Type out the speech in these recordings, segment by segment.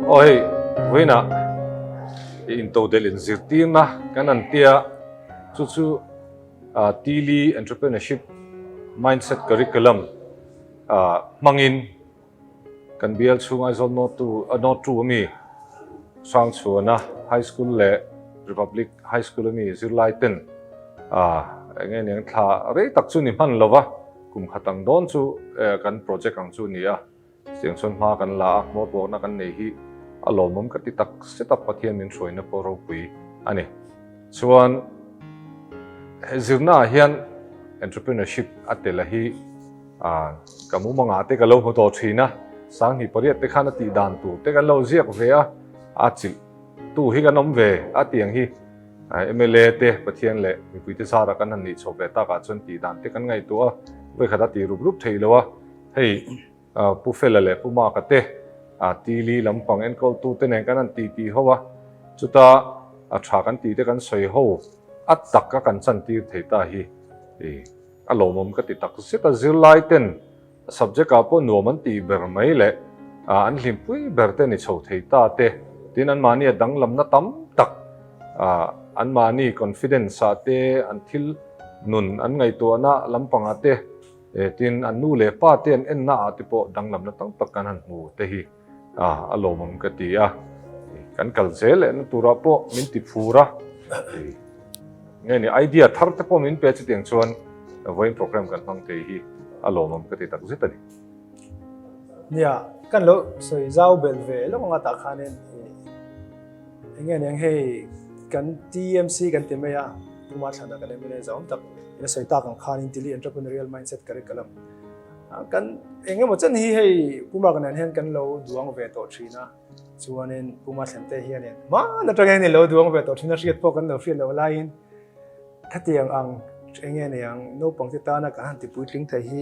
Aw hei vawiinah i intodelh inzirtirna kan an tia chu chu Tili Entrepreneurship Mindset Curriculum hmangin kan bial chhung Aizawl North 2 North 2 ami Hrangchhuana High School leh Republic High School ami zirlai ten eng nge niang thla rei tak chu ni hman lova kum khat ang dawn chu kan project ang chu a ni a. Chutiang chuan hma kan la a, hmawrbawkna kan nei hi a lawmawm ka ti tak zet a, Pathian min hruaina pawh ropui a ni. Chuan he zirnaah hian entrepreneurship a tel a hi ka mumangah te ka lo hmu tawh thin a, Sanghnih pariat te khan a tih dan tur te kan lo ziak ve a, a chilh tu hi kan awm ve a tiang hi mla te Pathian leh mipuite zarah kan han nih chhoh ve takah chuan tih dan te kan ngaihtuah a, vawikhat a tih rup rup thei lo a. Hei Pu Fela leh Pu Maka te Tili lampang enkawltu te nen kan han ti ti ho a, chuta a tha kan tih te kan sawi ho a tak a kan chantir thei ta hi a lawmawm ka ti tak zet a, zirlai ten subject ah pawh nuam an tih ber mai leh an hlimpui ber te ni chho thei ta te, tin anmahni a danglamna tam tak anmahni confidence ah te an thil nun an ngaihtuahna lampangah te Tin, an nu leh pa te an enna ah te pawh danglamna tam tak kan han hmu te hi a lawmawm ka ti a. Kan kal zel lehna turah pawh min ti phur a. Nge ni idea thar te pawh min pe chutiang chuan vawiin program kan hmang thei hi a lawmawm ka ti tak zet a ni. Nia, kan lo sawi zau belh ve lawk anga tah khanin Eng nge niang hei kan TMC kan ti mai a, Puma thlanah kan MLA zau awm tak in a sawi tak ang khanin Tili Entrepreneurial Mindset Curriculum kan eng emaw chen hi hei Puma ka nen hian kan lo duang ve tawh thin a, chuanin Puma thlen te hianin hman atangin in lo duang ve tawh thin a, hriat pawh kan lo hriat loh laiin khatiang ang eng nge niang naupang te tana kan han tipuitling thei hi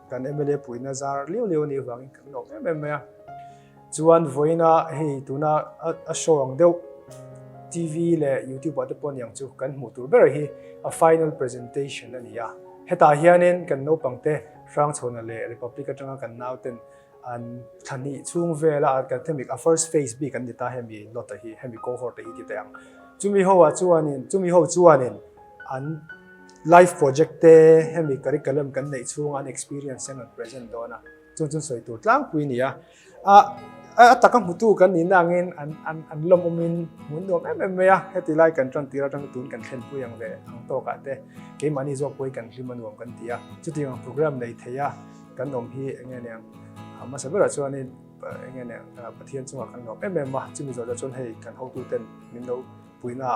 kan MLA puihna zar liau liau a nih avangin kan lawm em em mai a. Chuan vawiina hei tuna a show ang deuh TV leh YouTube ah te pawh aniang chu kan hmuh tur ber hi a final presentation a ni a. Hetah hianin kan naupang te Hrangchhawna leh Republic atanga kan nauten an thla hnih chhung vela academic a first phase bik an ni ta hemi lot a hi hemi cohort a hi ti teh ang. Chumi ho ah chuanin chumi ho chuanin an life project te hemi curriculum kan neih chhunga an experience an rawn present dawn a. Chuan chuan sawi tur tlangpui a ni a, a a taka hmutu kan nih na angin an an an lawmawmin hmun nuam em em mai a, heti lai kan tan tir atang tun kan thlenpui ang leh ang tawkah te keimahni zawk pawhin kan hlim a nuam kan ti a, chutiang ang program nei thei a kan awm hi eng nge niang hmasa berah chuanin eng nge niang Pathian chungah kan lawm em em a, chumi zawhah chuan hei kan hotuten min lo Puina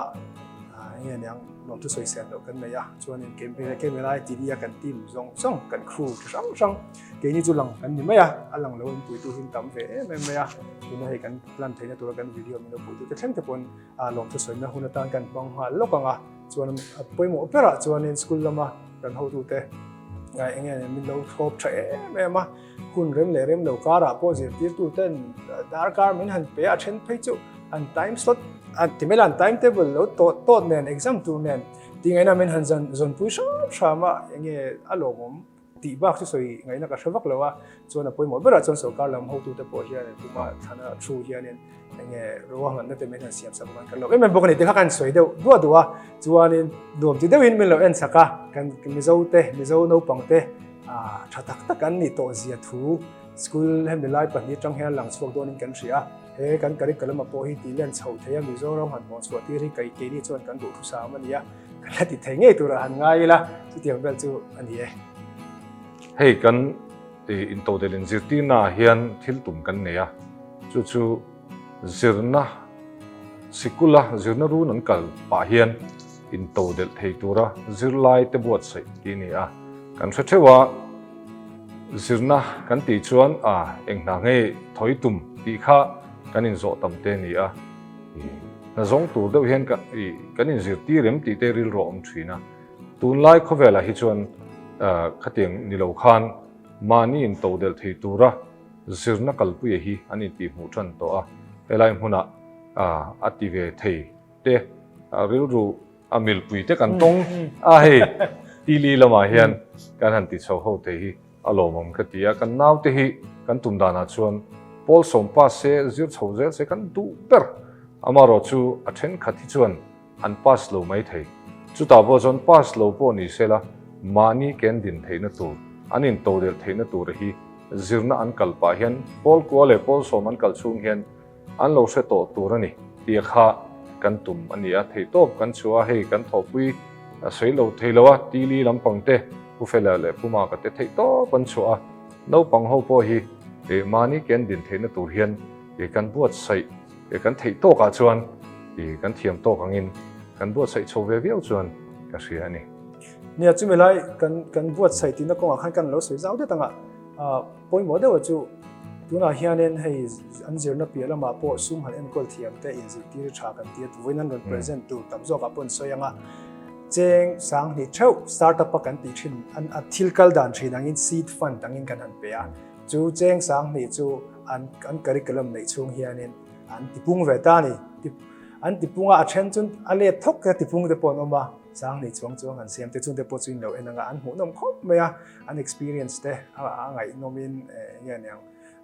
eng nge niang lawmthu sawisel loh kan nei a, chuanin keimah lai TV a kan team zawng zawng kan crew chi hrang hrang keini chu lang kan ni mai a, a lang lo in puitu hi an tam ve em em mai a, tuna hei kan plan theihna tura kan video min lo puitu te thleng te pawn lawmthu sawina hun atan kan hmang nghal lawk ang a, chuan a pawimawh berah chuanin school lama kan hotute eng nge min lo thlawp tha em em a, hun rem leh rem lo karah pawh zirtirtu ten darkar min han pe a, a then phei chu an time slot an ti mai la an time table lo tawt tawt nen exam tur nen tih ngaihna min han zan zawnpui hram hram a enge a lawmawm tih bak chu sawi ngaihna ka hre vak lo a chuan a pawimawh berah chuan sorkar lam hotute pawh hian tuma thlana thu hianin enge ruahmanna te min han siam sak man kan lo em em bawk a ni ti kha kan sawi deuh duah duah a chuanin nuam ti deuhin min lo en sak a kan Mizo te Mizo naupang te tha tak tak an nih tawh zia thu school hemi lai pahnih atang hian lang chhuak dawnin kan hria a. He kan curriculum a pawh hi tih len chhoh theih a, Mizoram han hmuh chhuah tir hi kei keini chuan kan duhthusam a ni a, kan la ti thei ngei turah han ngai ila, chutiang vel chu a ni e. Hei kan intodelh inzirtirna ah hian thil tum kan nei a, chu chu zirna sikula zirna run an kal pah hian intodelh thei tura zirlai te buatsaih tih a ni a, kan hre theuh a. Zirna kan tih chuan a eng hna nge thawi tum tih kha kan inzawh tam te a ni a, hna zawng tur deuh hian kan inzirtir em tih te rilru a awm thin a. Tunlai khawvelah hi chuan khatiang ni lo khan mahni intodelh thei tura zirna kalpuia hi an intihhmuh tan tawh a, helai hmunah a ti ve thei te rilru A milpui te kan tawng a hei tili lamah hian kan han ti chho ho thei hi a lawmawm ka ti a, kan naute hi kan tum danah chuan Pawl sawm pass se, zir chho zel se kan duh ber. Amaherawhchu a thenkhat hi chuan an pass lo mai thei. Chutah pawh chuan pass lo pawh ni sela mahni ken din theihna tur, an intodelh theihna tura hi zirna an kal pah hian pawl kua leh pawl sawm an kal chhung hian an lo hre tawh tur a ni tih kha kan tum a ni a, theihtawp kan chhuah a, hei kan thawhpui a sawi lo thei lo a, Tili lampang te, Pu Fela leh Pu Maka te theihtawp an chhuah a, naupang ho pawh hi mahni ken din theihna tur hian kan buatsaih kan theih tawkah chuan kan thiam tawk angin kan buatsaih chho ve viau chuan ka hria a ni. Nia, chumi lai kan buatsaih tihna kawngah khan kan lo sawi zau det ang a, Pawimawh deuh chu tunah hianin hei an zirna piah lamah pawh sum han enkawl thiam te inzirtir tha kan ti a, vawiin an rawn present tur tam zawkah pawh an sawi ang a, cheng sanghnih theuh startup a kan tih thin an a thil kal dan thin angin seed fund angin kan han pe a, chu cheng sanghnih chu an an curriculum neih chhung hianin an tipung ve ta a ni. An tipung a, a then chu a let thawk te tipung te pawh an awm a, sanghnih chuang chuang an siam te chungte pawh chu in lo en ang a, an hmuhnawm khawp mai a. An experience te a ngaihnawmin nge niang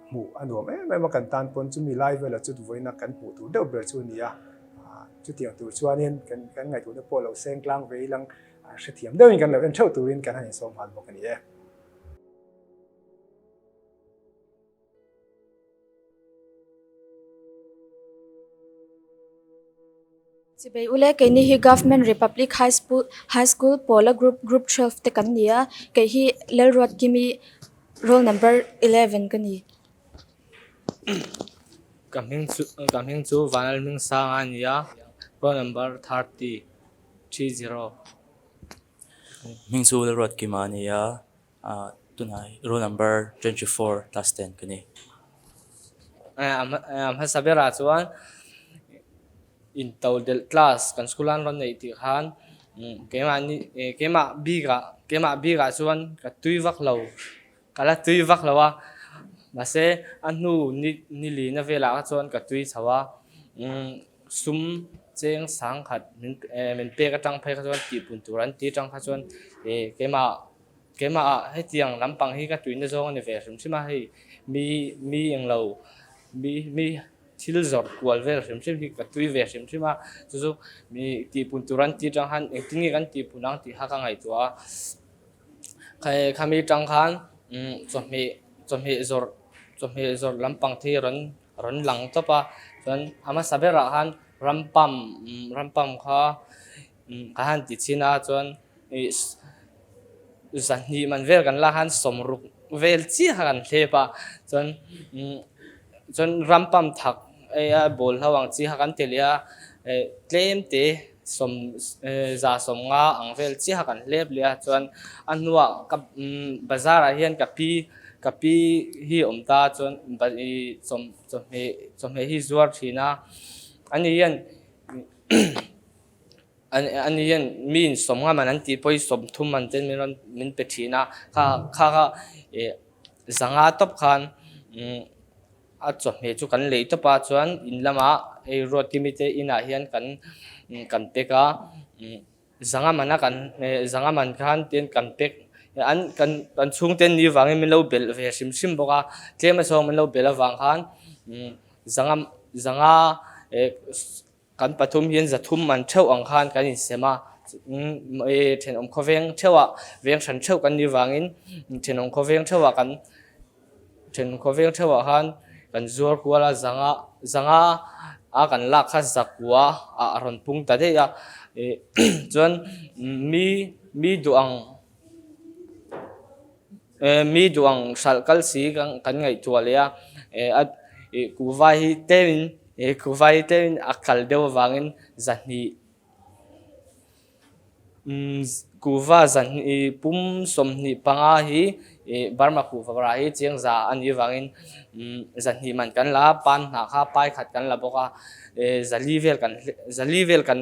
hmuh a nuam em em a kan tan pawn chumi lai vela chu vawiina kan hmuh tur deuh ber chu a ni a, chutiang tur chuanin kan kan ngaihtuahna pawh lo seng tlang ve ilang hrethiam deuhin kan lo en theuh turin kan han insawm nghal bawk a ni e. Chibei ule keini hi Government Republic High School High School pawla group group 12 te kan ni a kei hi Lalruatkimi roll number 11 ka ni. Ka hming chu ka hming chu Vanlalhmingsanga a ni a roll number 30 30. Hming chu Lalruatkima a ni a Ah tunah roll number 24 class 10 ka ni. A hmasa berah chuan intodelh class kan school an rawn neih tih khan keimahni keimah bikah keimah bikah chuan ka tui vak lo ka la tui vak lo a mahse a hnu ni ni lina velah kha chuan ka tui chho a sum cheng sangkhat min min pek atang phei kha chuan tihpun tur an tih atang kha chuan keimah. Keimah ah hetiang lampang hi ka tuina zawng a ni ve hrim hrim a, hei mi mi englo mi mi thil zawrh kual vel hrim hrim hi ka tui ve hrim hrim a, chu chu mi tihpun tur an tih atang khan engtin nge kan tihpun ang tih kha ka ngaihtuah a, khami atang khan chawhmeh chawhmeh zawrh chawhmeh zawrh lampang te hi rawn rawn lang tawp a, chuan a hmasa berah khan rampam rampam kha ka han ti chhin a chuan ih zahnih man vel kan lak khan sawmruk vel chiah kha kan hlep a chuan chuan ram pump thak a ball ho ang chi kha kan ti leh a eh tlem te sawm za sawm nga ang vel chiah kha kan hlep leh a chuan a hnuah ka bazar ah hian ka pi ka pi hi a awm ta chuan ih chawhmeh chawhmeh hi zuar thin a ani hian. Ani hian mi in sawm ngam an tih pawh hi sawmthum an ten min rawn min pe thin a, kha kha kha ih zanga tawp khan a chawhmeh chu kan lei tawp a chuan in lamah hei Ruatkimi te inah hian kan kan pack a zanga man a kan zanga man khan tin kan pack an kan kan chhungte ni vangin min lo belh ve hrim hrim bawk a tlem a zawng min lo belh avang khan zanga zanga eh. Kan pathum hian zathum man theuh ang khan kan insem a, thenawm khawveng theuhah veng hran theuh kan nih vangin thenawm khawveng theuhah kan thenawm khawveng theuhah khan kan zuar kual a, zanga zanga a kan lak kha zakua ah a rawn pung ta daih a, chuan mi mi duh ang mi duh ang hralh kal si kan ngaihtuah leh a, kuhva hi tlemin. He khuvai te a kal deuh avangin zahnih kuhva zahnih pum 25 hi Burma kuhva rah hi chiang za a nih avangin zahnih man kan la a, pan hnah kha pai khat kan la bawk a, zali vel kan zali vel kan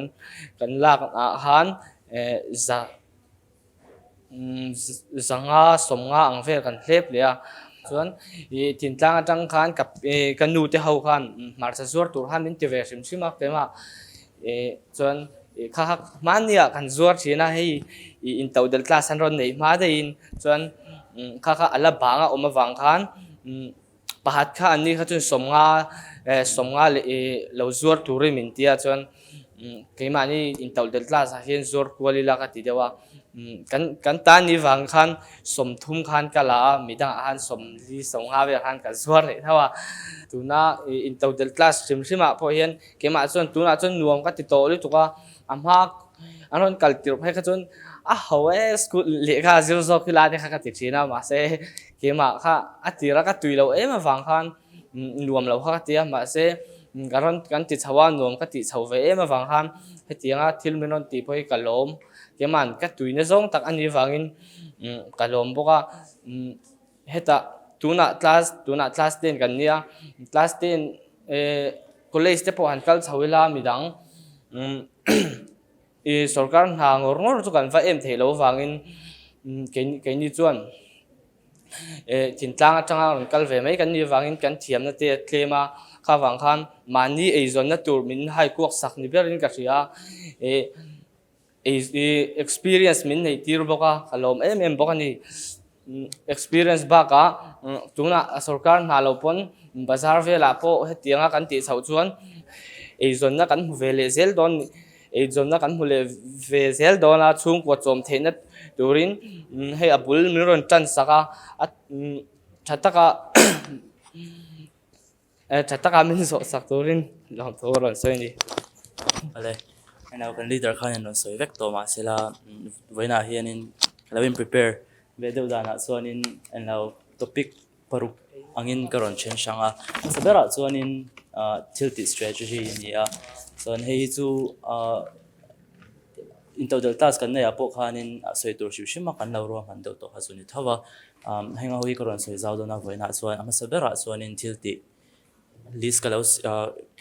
kan lak ah khan za. Zanga sawmnga ang vel kan hlep leh a, chuan ih thintlang atang khan ka ka nu te ho khan hmarcha zuar tur khan min ti ve hrim hrim a keimah ih chuan ih kha kha hmanni ah kan zuar thin a hei ih intodelh class an rawn neih hma daihin chuan kha kha a la bang a awm avang khan. Pakhat kha an ni kha chuan sawmnga sawmnga leh lo zuar turin min ti a chuan keimahni intodelh class ah hian zuar kual ila ka ti deuh a kan kan tan ni vang khan sawmthum khan ka la a midangah khan sawmli sawmnga velah khan ka zuar leh tho a tuna intodelh class hrim hrim ah pawh hian keimah chuan tunah chuan nuam ka ti tawh lutuk a a hma an rawn kal tirh phei kha chuan a ho e school lehkha zir zawk hi lai te kha ka ti thin a mahse keimah kha a tira ka tui loh em avang khan nuam lo kha ka ti a mahse ka rawn kan ti chho a nuam ka tih chho ve em avang khan hetianga thil min rawn tih pawh hi ka lawm keima'n ka tuina zawng tak a nih avangin ka lawm bawk a hetah tunah class tunah class ten kan nia class ten eh college te pawh han kal chho ila midang Ih sorkar hna ngawr ngawr chu kan va em theih loh avangin keini chuan eh thintlang atanga rawn kal ve mai kan nih avangin kan thiamna te a tlem a, kha vang khan mahni eizawnna tur min hai kuak sak ni berin ka hria a, eh ih experience min neih tir bawk a, ka lawm em em bawk a ni. Experience bakah tunah sorkar hna lo pawn bazar velah pawh hetianga kan tih chhoh chuan eizawnna kan hmu ve leh zel dawn eizawnna kan hmu leh ve zel dawn a chhungkua chawm theihna turin hei a bul min rawn tan sak a a tha taka Tha taka min zawh sak turin lawmthu a rawn sawi a ni. Awle, hei nau kan leader khan an rawn sawi vek tawh mahsela vawiinah hianin ka lo in prepare ve deuh danah chuanin an lo topic paruk angin ka rawn then hrang a, hmasa berah chuanin ah thil tih strategy a ni a, chuan hei hi chu ah intodelh class kan neih ah pawh khanin a sawi tur hrim hrim a kan lo ruahman deuh tawh kha chu ni tho a. Heng ho hi ka rawn sawi zau dawn a vawiinah chuan a hmasa berah chuanin thil tih list ka lo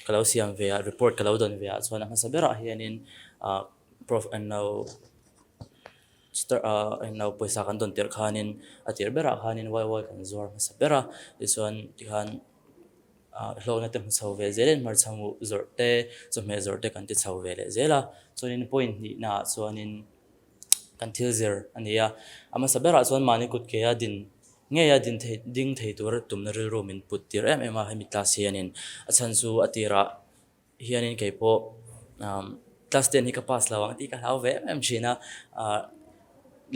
ka lo siam ve a report ka lo dawn ve ah chuan a hmasa berah hianin ah prof an lo an lo pawisa kan dawn tirh khanin a tirh berah khanin waiwai kan zuar hmasa ber a tichuan tikhan ah hlawkna te hmu chho ve zelin hmarcha hmuh zawrh te chawhmeh zawrh te kan ti chho ve leh zel a chuanin point hnihna ah chuanin. kan thil zir a ni a, a hmasa berah chuan mahni kut ke a din ngei a din thei ding thei tura tumna rilru min put tir em em a hemi class hianin a chhan chu a tirah hianin kei pawh umm class ten hi ka pass lo ang tih ka hlau ve em em thin a ah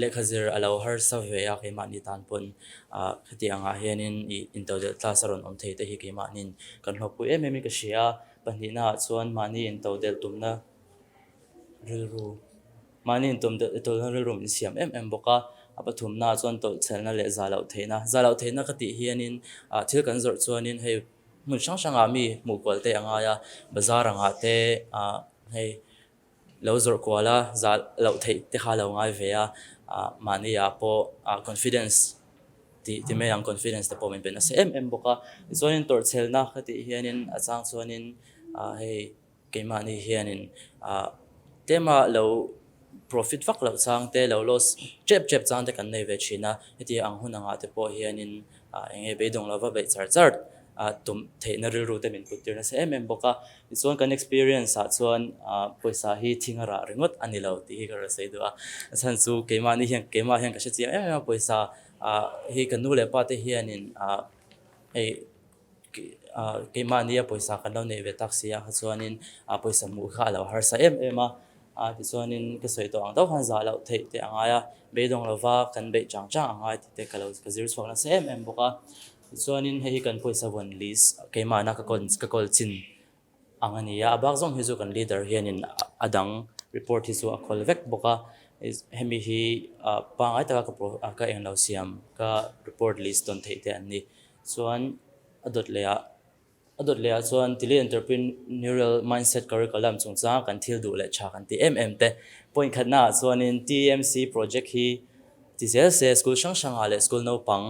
lehkha zir a lo harsa ve a keimahni tan pawn ah hetiang angah hianin ih intodelh class a rawn awm thei te hi keimahniin kan hlawkpui em em in ka hria a pahnihna ah chuan mahni intodelh tumna rilru mahni intum deuh te tawlhna rilru min siam em em bawk a, a pathumna chuan tawlhchhelna leh za loh theihna, za loh theihna ka tih hianin ah thil kan zawrh chuanin hei hmun hrang hrangah mi hmuh kual te a ngai a, bazar angah te ah hei lo zawrh kual a za loh theih te kha a lo ngai ve a, ah mahni ah pawh ah confidence tih ti mai ang confidence te pawh min pe nasa em em bawk a, tichuanin tawrhchhelna ka tih hianin a chang chuanin ah hei. Keimahni hianin tlema lo profit vak loh chang te, lo loss tep tep chang te kan nei ve thin a, heti ang hun angah te pawh hianin eng nge beidawng lova beih char char tum theihna rilru te min put tir nasa em em bawk a. Tichuan kan experience ah chuan pawisa hi thing a rah ringawt a ni lo tih hi ka rawn sawi duh a, a chhan chu keimahni hian keimah hian ka hre chiang em em a pawisa hi ka nu leh pa te hianin hei Keimahnia pawisa kan lo neih ve tak si a kha chuanin pawisa hmuh kha a lo harsa em em a, tichuanin ka sawi tawh ang deuh khan zah loh theih te a ngai a, beidawng lova kan beih chang chang a ngai tih te ka lo ka zir chhuak nasa em em bawk a, tichuanin hei hi kan pawisa vawn list keimahna ka kawl chin ang a ni a, a bak zawng hi chu kan leader hianin a dang report hi chu a khawl vek bawk a, hemi hi pangngai taka ka englo siam ka report list dawn theih te an ni. Chuan a dawt leh ah a dawt leh ah chuan Tili Entrepreneurial Mindset Curriculum chungchanga kan thil duh leh tha kan ti em em te. Point khatna ah chuanin TMC project hi ti zel se school hrang hrang ah leh school naupang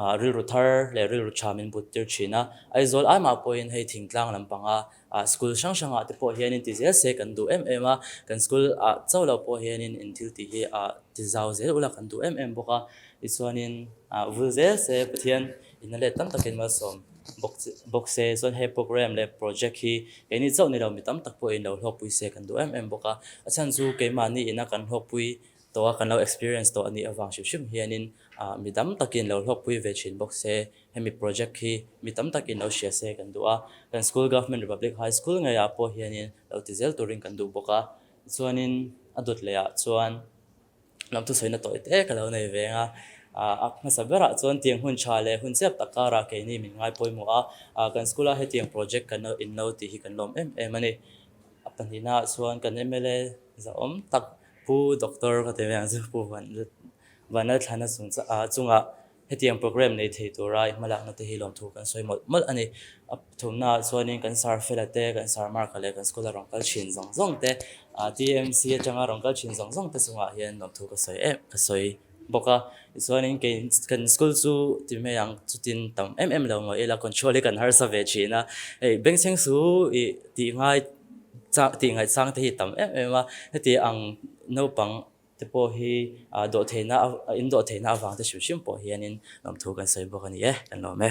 ah rilru thar leh rilru tha min but tir thin a. Aizawl aimah pawhin hei thingtlang lampanga ah school hrang hrang ah te pawh hianin ti zel se kan duh em em a. Kan school ah chauh lo pawh hianin in thil tih hi ah ti zau zel ula kan duh em em bawk a. Tichuanin ah vul zel se Pathian in a let tam takin malsawm bawk bawk se chuan he program leh project hi keini chauh ni lo mi tam tak pawhin lo hlawkpui se kan duh em em bawk a. A chhan chu keimahni ina kan hlawkpui. tawh a, kan lo experience tawh a nih avang hrim hrim hianin mi tam takin lo hlawkpui ve thin bawk se, hemi project hi mi tam takin lo hria se kan duh a, kan school Government Republic High School ngeiah pawh hianin lo ti zel turin kan duh bawk a, chuanin a dawt leh ah chuan lam thusawiina tawi te ka lo nei ve ang a, a hmasa berah chuan tiang hun tha leh hun chiap tak karah keini min ngai pawimawh a, kan school a hetiang project kan lo in lo tih hi kan lawm em em a ni. A pahnihnaah chuan kan mla zahawm tak Pu Doctor ka ti mai ang chu Pu Vanlalthlana chungah Hetiang programme nei thei tura i hmalakna te hi lawmthu kan sawi mawlh mawlh a ni. A pathumnaah chuanin kan Sir Fela te, kan Sir Mark-a leh kan school-a rawn kal thin zawng zawng te, TMC atanga rawn kal thin zawng zawng te chungah hian lawmthu ka sawi em ka sawi bawk a. Tichuanin kei kan school chu ti mai ang chutin tam em em lo ngawi ila control hi kan harsa ve thin a. Hei bengchheng su ih tih ngai tih ngaihchang te hi tam em em a, heti ang naupang te pawh hi dawhtheihna in dawhtheihna avang te hrim hrim pawh hianin lawmthu kan sawi bawk a ni e, kan lawm e.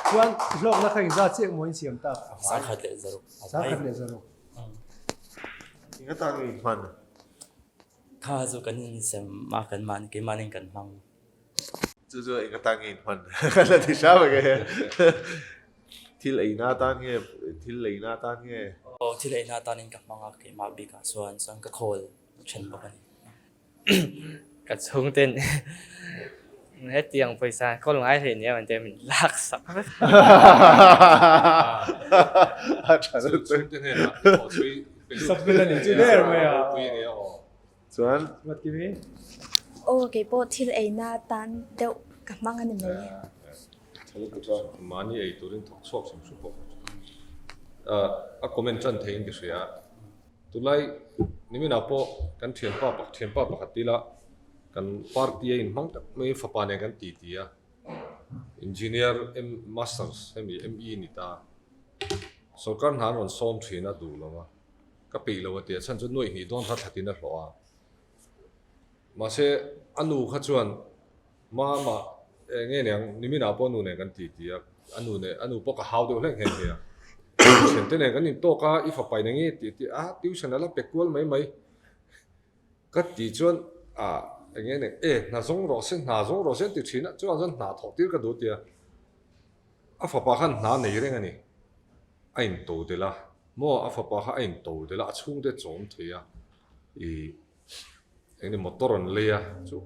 Chuan hlawkna kha engzat chiah maw in siam tak? Sangkhat leh zaruk. Sangkhat leh zaruk. Enga tan nge in hman? Kha chu kan insem a, kan mahni keimahni kan hmang. Chu chu enga tan nge in hman? Kan la ti hram ang e. Thil eina atan nge, thil leina atan nge? Aw, thil eina atanin ka hmang a, keimah bikah chuan chuan ka khawl then bawk a ni. Ka chhungten hetiang pawisa kawl ngai hle nia an tia min lak sak vek. A tha lutuk. Chhungte hnenah i thawh chhui Sak vel a ni chu der mai a. Ropui a nia aw. Chuan. Ruat Kimi. Aw, keipawh thil eina atan deuh ka hmang a ni mai. Mahni ei turin thawk chhuak hrim hrim pawh a comment tan theiin ka hria. Tunlai niminah pawh kan thianpa pakhat thianpa pakhat tila kan party a inhmang tak mai fapa nen kan ti ti a, engineer M masters hemi ME ni ta sawrkar hna an rawn sawm thin a duh lo a, ka peih lo a ti a chhan chu nuaih hnih dawn kha thlatin a hlawh a. Mahse a nu kha chuan Mama, eng nge niang, niminah pawh nu nen kan ti ti a, a nu nen, a nu pawh ka hau deuh hlek nghe nghe a. Thiante nen kan intawk a, i fapa in eng nge tih tih a, tuition a la pe kual mai mai. Ka ti chuan, a, eng nge niang, e, hna zawng rawh se, hna zawng rawh se an ti thin a, chuvang chuan hna thawh tir ka duh tia. A fapa khan hna nei reng a ni, a into delh a, maw a fapa kha a into delh a, a chhungte chawm thei a, i. Eng nge motor an lei a chu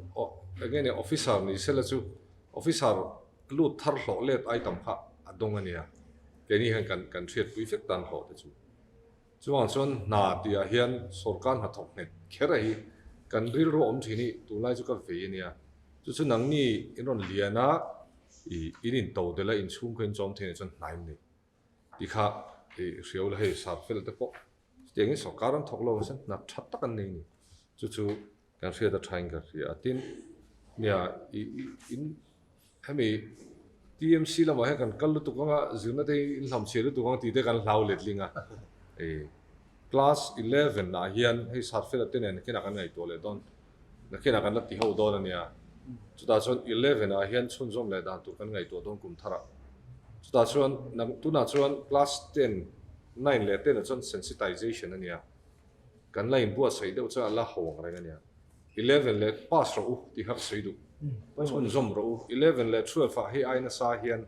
eng nge officer ni sela chu officer lut thar hlawh let ai tam kha a dawng a nia keini hian kan kan hriatpui vek tan hlawh te chu chuvang chuan hna tih ah hian sorkar hnathawk nghet kher a hi kan rilru awm thin hi tunlai chu ka vei a nia chu chu nangni in rawn lian a ih in in to delh a inchhungkhaw in chawm theih ah chuan hna in nei. Ti kha i hriau la hei sar fel te pawh chutiangin sorkar an thawk lo ang chuan hna tha tak an nei a ni. Chu chu kan hriat a thain ka hria a tin nia i in hemi TMC lamah hian kan kal lutuk anga zirna te hi in hlamchhiah lutuk ang tih te kan hlau letling a i class 11 ah hian hei sar fel te nen nakinah kan ngaihtuah leh dawn nakinah kan la ti ho dawn a nia. Chutah chuan 11 ah hian chhunzawm leh dan tur kan ngaihtuah dawn kum tharah. Chutah chuan tunah chuan class ten, nine leh ten ah chuan sensitization a nia. Kan la inbuatsaih deuh chuan a la ho ang reng a nia. 11 leh pass rawh u tih kha ka sawi duh. Chhunzawm rawh u. 11 leh 12 ah hei ai nasa hian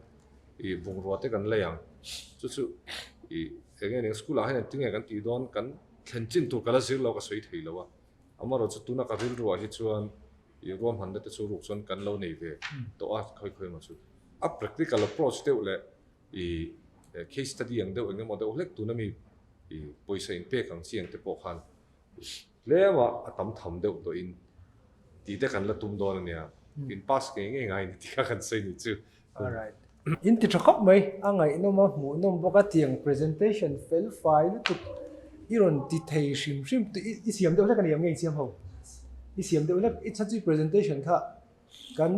ih bungrua te kan lei ang. Chu chu ih eng nge ning school ah hian engtin nge kan tih dawn kan thlen chin tur ka la zir lo ka sawi thei lo a. Amaherawhchu tuna ka rilruah hi chuan ih ruahmanna te chu ruk chuan kan lo nei ve tawh a khawi khawi emaw chu. A practical approach deuh leh ih case study ang deuh eng emaw deuh hlek tuna mi ih pawisa in pek ang chi ang te pawh khan tlem a a tam tham deuh tawh in tih te kan la tum dawn a nia. In pass ngei ngei ngai ni tih kha kan sawi ni chu. Alright. In ti tha khawp mai, a ngaihnawm a, hmuhnawm bawk a, tiang presentation fel fai lutuk i rawn ti thei hrim hrim i siam deuh hlek a ni ang nge i siam ho? I siam deuh hlek, i chhan chu i presentation kha kan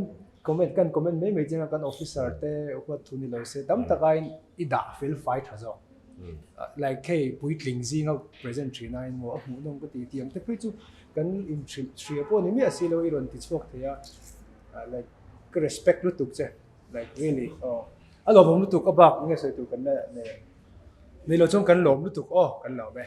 comment kan comment mai mai chiang a, kan officer te huat thu ni lo se tam tak aiin i dah fel fai tha zawk. Like hei puitling zinga present thin aiin maw a hmuhnawm ka ti tiang te phei chu kan inhrilh hria pawh ni miah si lo i rawn ti chhuak thei a, like ka respect lutuk che. Like really aw a lawmawm lutuk a bak nge sawi tur kan la nei nei lo chuan kan lawm lutuk aw kan lawm e.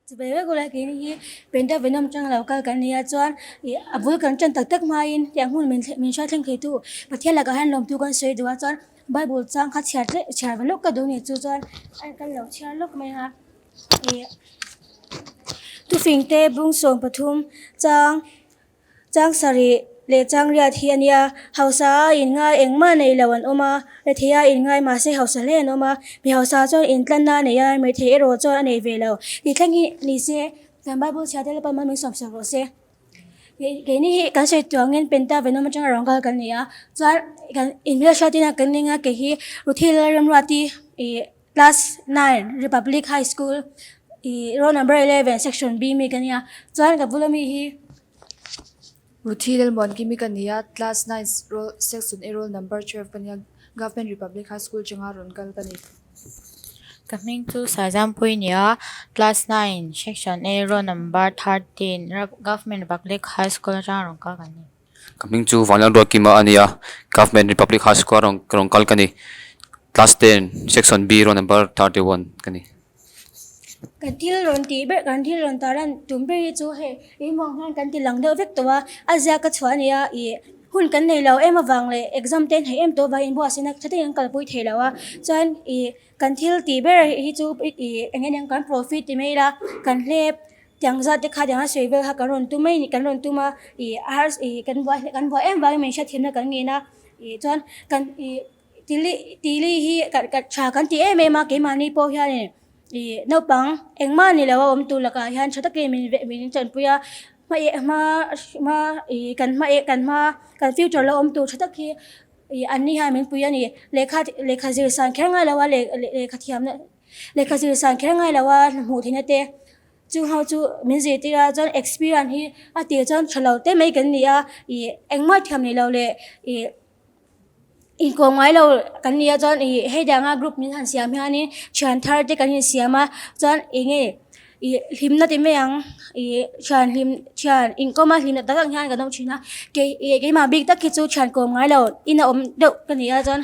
Chuvei vek ula keini hi Penta Venom chang lo kal kan nia chuan ih a bul kan tan tak tak hmain tiang hmun min min hriat thleng thei tu Pathian lakah hian lawmtu kan sawi duh a chuan Bible chang kha chhiar tleh chhiar ve lawk ka duh ni chu chuan a kan lo chhiar lawk mai a ih thufing te bung 13 chang. Chang sarih leh chang riat hi a nia, hausa a inngai engmah nei lo an awm a, rethei a inngai mahse hausa hle an awm a, mi hausa chuan intlanna a nei a, rethei erawh chuan a nei ve lo. Tih thleng hi ni se, kan Bible chhia te Lalpa mal min sawmsak rawh se. Keini hi kan sawi tuangin Penta Venom atanga rawn kal kan ni a, chuan kan inhmelhriat inah kan ning a, kei hi Ruthi Lalremruati ih Class 9 Republic High School ih roll number 11 section B mi ka nia chuan ka bula mi hi Ruthi Lalmuankimi ka ni a, class 9 roll section A roll number 12 ka nia, Government Republic High School changa rawn kal ka ni. Ka hming chu Saizampuii ni a, class 9 section A roll number 13 Government Republic High School atanga rawn kal ka ni. Ka hming chu Vanlal Ruatkima a ni a, Government Republic High School a rawn rawn kal ka ni. Class 10, Section B, roll number 31 ka ni. Kan thil rawn tih ber, kan thil rawn tar lan tum ber hi chu hei eng vang hian kan ti lang deuh vek tawh a, a ziak a chhuah a nia ih hun kan nei lo em avang leh exam te an hei em tawh avangin inbuatsaihna tha takin an kalpui thei lo a, chuan ih kan thil tih ber hi chu ih eng eng kan profit ti mai ila kan hlep Tiang zat te kha tiang a sawi vel kha kan rawn tum mai ni kan rawn tum a ih a har ih kan buai kan buai em vangin min hriatthiamna kan ngin a ih chuan kan ih tili tili hi kan kan tha kan ti em em a keimahni pawh hianin ih naupang engmah ni lo a awm tur lakah hian tha takin min veh min chanpui a hma eh hma hma ih kan hma eh kan hma kan future lo awm tur tha tak hi ih an ni hian min pui a ni lehkha lehkha zir san kher ngai lo a leh lehkha thiamna lehkha zir san kher ngai lo a hmuh theihna te. Chung ho chu min zirtir a chuan experience hi a tir chuan tha lo te mai kan ni a ih engmah thiam nei lo leh ih inkawm ngai lo kan ni a chuan ih hei danga group min han siam hianin thian thar te kan insiam a chuan eng nge ih hlimna ti mai ang ih thian hlim thian inkawm a hlimna tak ang hian kan awm thin a kei ih keimah bik tak hi chu thian kawm ngai lo in a awm deuh ka ni a chuan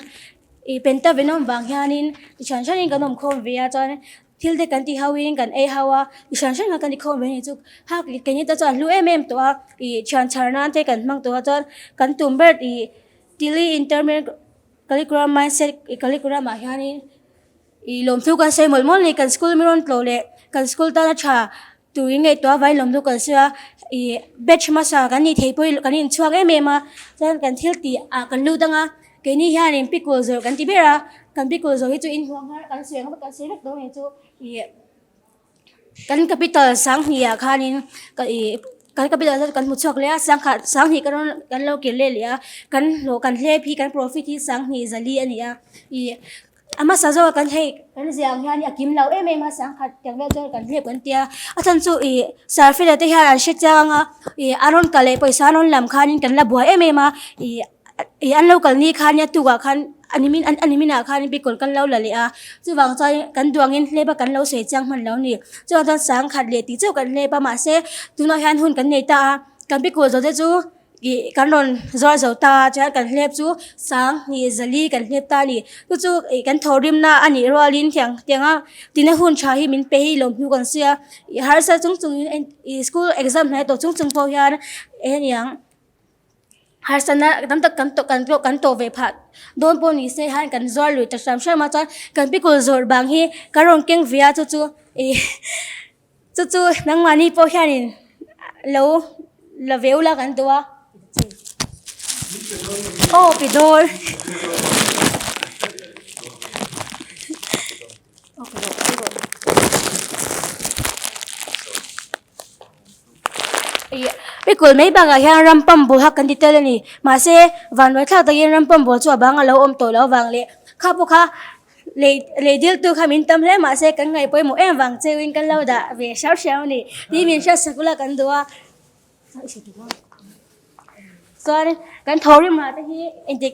ih penta venom vang hianin thian hranin kan awm khawm ve a chuan. Thil te kan ti ho in kan ei ho a, i hran hran kha kan ti khawm ve ni chu hak keini te chuan hlu em em tawh a, ih thian chhar nan te kan hmang tawh a chuan kan tum ber ih Tili intermediate curriculum mindset curriculum ah hianin ih lawmthu kan sawi mawlh mawlh a ni kan school mi rawn tlawh leh kan school tana tha turin ngaihtuah avangin lawmthu kan sawi a, ih batch hmasa kan nih theih pawhin kan inchhuak em em a chuan kan thil tih ah kan lut ang a. Keini hianin pikul zawrh kan ti ber a, kan pikul zawrh hi chu inhmuh nghal kan sawi ang kan sawi vek dawn ang chu ih kan capital sanghnih ah khanin ka ih kan capital chu kan hmu chhuak leh a sangkhat sanghnih kan rawn kan lo kir leh leh a kan hlawh kan hlep hi kan profit hi sanghnih zali a ni a ih a hmasa zawk ah kan hei kan ziah ang hian a kim lo em em a sangkhat tiang vel chuan kan hlep kan tia a chhan chu ih sarfela te hian an hre chiang ang a ih an rawn kal leh pawisa an rawn lam khanin kan la buai em em a ih. Ih an lo kal ni khan nia tukah khan a nimin a nimin ah khan bikawlh kan lo la leh a chuvang chuan kan duangin hlep a kan lo sawi chiang hman lo ni chuvang chuan sangkhat leh tih chauh kan hlep a mahse tunah hian hun kan nei ta a kan bikawlh zawh te chu ih kan rawn zuar zo ta a chuan kan hlep chu sang hnih zali kan hlep ta a ni chu chu ih kan thawhrimna a nih rualin tiang tianga tina hun tha hi min pe hi lawmhnu kan sawi a ih harsa chung chungin ih school exam hnai tawh chung chung pawh hian eng aniang. Harsatna tam tak kan tawh kan tawh kan tawh ve phah dawn pawh ni se hian kan zuar lui ta hram hram a chuan kan pikul zawrh bang hi kan rawn keng ve a chu chu ih chu chu nangmahni pawh hianin lo la ve ula kan duh a aw pe dawn. Pikul mai bakah hian ram pump ball kha kan ti tel a ni. Mahse, vanduai thlak takin ram pump ball chu a bang a lo awm tawh loh avang leh kha pawh kha lei lei diltu kha min tam hle mahse kan ngaih pawimawh em vang cheuhin kan lo dah ve hriau hriau a ni. Tih min hriat sak ula kan duh a. Chuan kan thawhrim rah te hi engtik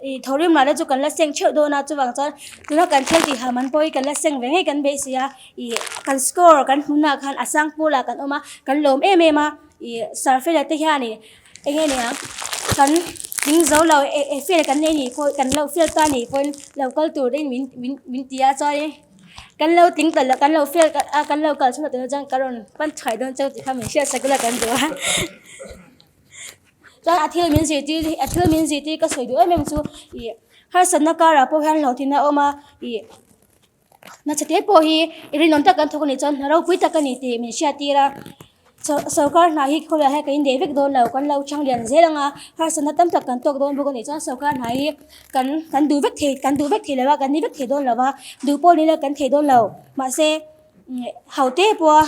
ih thawhrim rah te chu kan la seng theuh dawn a chuvang chuan tuna kan thil tih ham an pawh hi kan la seng ve ngei kan beisei a ih kan score kan hmuhna ah khan a sang pawl ah kan awm a kan lawm em em a ih sarfela te hian ih eng nge niang kan ding zo lo eh fail kan nei nih pawh kan lo fail ta nih pawhin lo kal tur te in min min min ti a chuan in. Kan lo tling ta lo, kan lo fail a, kan lo kal chhun tawh chuan ka rawn pan chhai dawn chauh tih kha min hriat sak ila kan duh a. Chuan a thil min zirtir a thil min zirtir ka sawi duh em em chu ih harsatna karah pawh hian hlauhthina a awm a ih hna chhe te pawh hi i rinawm tak kan thawk a nih chuan hna ropui tak a ni tih min hriattir a. Sorkar hna hi khawvelah hian kan indeih vek dawn lo, kan lo chang lian zel ang a, harsatna tam tak kan tawk dawn bawk a nih chuan sorkar hna hi kan kan duh vek thei kan duh vek thei lo a, kan ni vek thei dawn lo a, duh pawh ni ila kan thei dawn lo. Mahse ho te pawha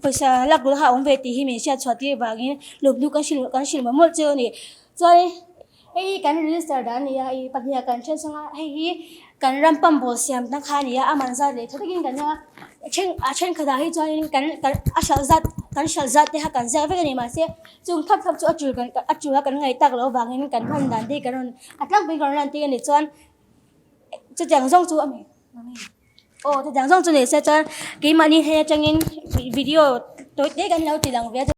pawisa lak duh kha a awm ve tih hi min hriat chhuah tir vangin lawmtu kan hrilh kan hrilh mawlh mawlh chu a ni. Chuan hei hi kan register dan a ni a, ih pahniha kan then chhung a, hei hi kan ram pump ball siam na kha a ni a, a man zat leh tha takin kan a then a thenkhatah hi chuanin kan kan a hralh zat kan hralh zat te kha kan ziak vek a ni mahse chung thap thap chu a tul kan a tul a kan ngaih tak loh avangin kan hman dan te hi kan rawn a tlangpuiin kan rawn lan tir a ni chuan chutiang zawng chu a ni aw chutiang zawng chu ni se chuan keimahni hnen atangin video tawi te kan lo ti lang ve a.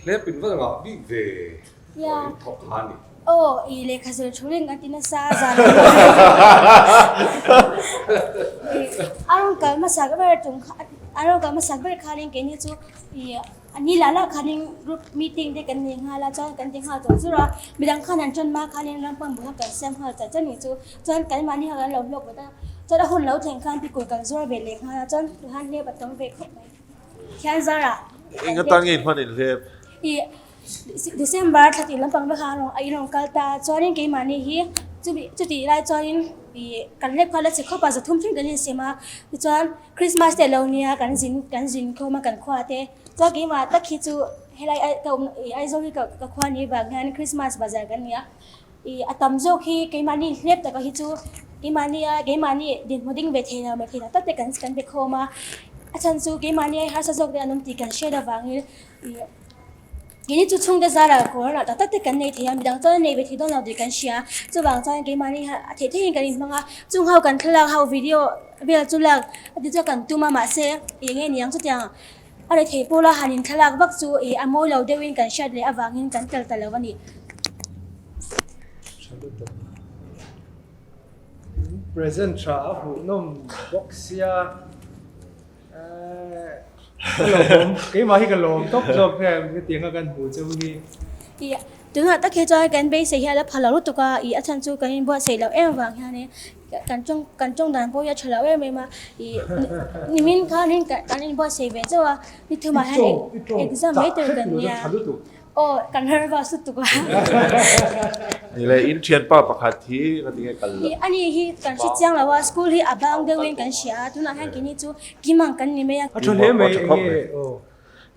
Hlep in va ngah bik ve tawh in thawk kha a ni. Aw i lehkha zir thu ring a ti nasa a zan a rawn kal hmasak ber tum kha a rawn kal hmasak ber khanin keini chu i ni lah lah khanin group meeting te kan nei nghal a chuan kan ti nghal tawh zur a midang khan an tan hma khanin ram pawh bula kan siam nghal chat chat ni chu chuan keimahni kha kan lo hlawk vat a chuan a hun lo thleng khan pikul kan zuar ve leh nghal a chuan tihan hlep a tam ve khawp mai thian zarah. Eng atan nge in hman in hlep? I December thla tih lampang vek a a rawn kal ta a chuanin keimahni hi chumi chutih lai chuanin ih kan hlep kha la chhe khawp a zathum thleng kan insiam a tichuan Christmas te a lo nia kan zin kan zin khawm a kan khua te chuan keimah tak hi chu helai ai ka awm ih Aizawl hi ka ka khua ni vang hian Christmas bazar kan ni a ih a tam zawk hi keimahni hlep taka hi chu keimahni a keimahni dinhmun ding ve thei lo mai thei tak tak te kan kan be khawm a a chhan chu keimahni ai harsa zawk te an awm tih kan hriat avangin ih. Keini chu chhungte zarah kawr lah tak tak te kan nei thei a, midang chuan an nei ve thei dawn lo tih kan hria. Chuvang chuan keimahni hi a theih theihin kan inhmang a, chung ho kan thlalak ho video vel chu lak a ti chuan kan tum a, mahse eng nge niang chutiang a rei thei pawla han inthlalak vak chu ih a mawi lo deuhin kan hriat leh avangin kan tel ta lo a ni. Present tha a hmuhnawm bawk sia. Ka lawm, keimah hi ka lawm tawp zawk nge hetianga kan hmuh cheu hi. Ih, tunah tak hi chuan kan beisei hi a la pha lo lutuk a, ih a chhan chu kan inbuatsaih loh em vang hianin kan tawng kan tawng dan pawh hi a tha lo em em a, ih nimin khanin kan inbuatsaih ve chauh a, ni thumah hian exam mai tur kan nia. Aw kan har va su tuk a. Ni le in thianpa pakhat hi ka ti nge kal lo. Ani hi kan hre chiang lo a, school hi a bang deuh in kan hria a, tunah hian keini chu kim ang kan ni mai a. A tha hle mai enge aw.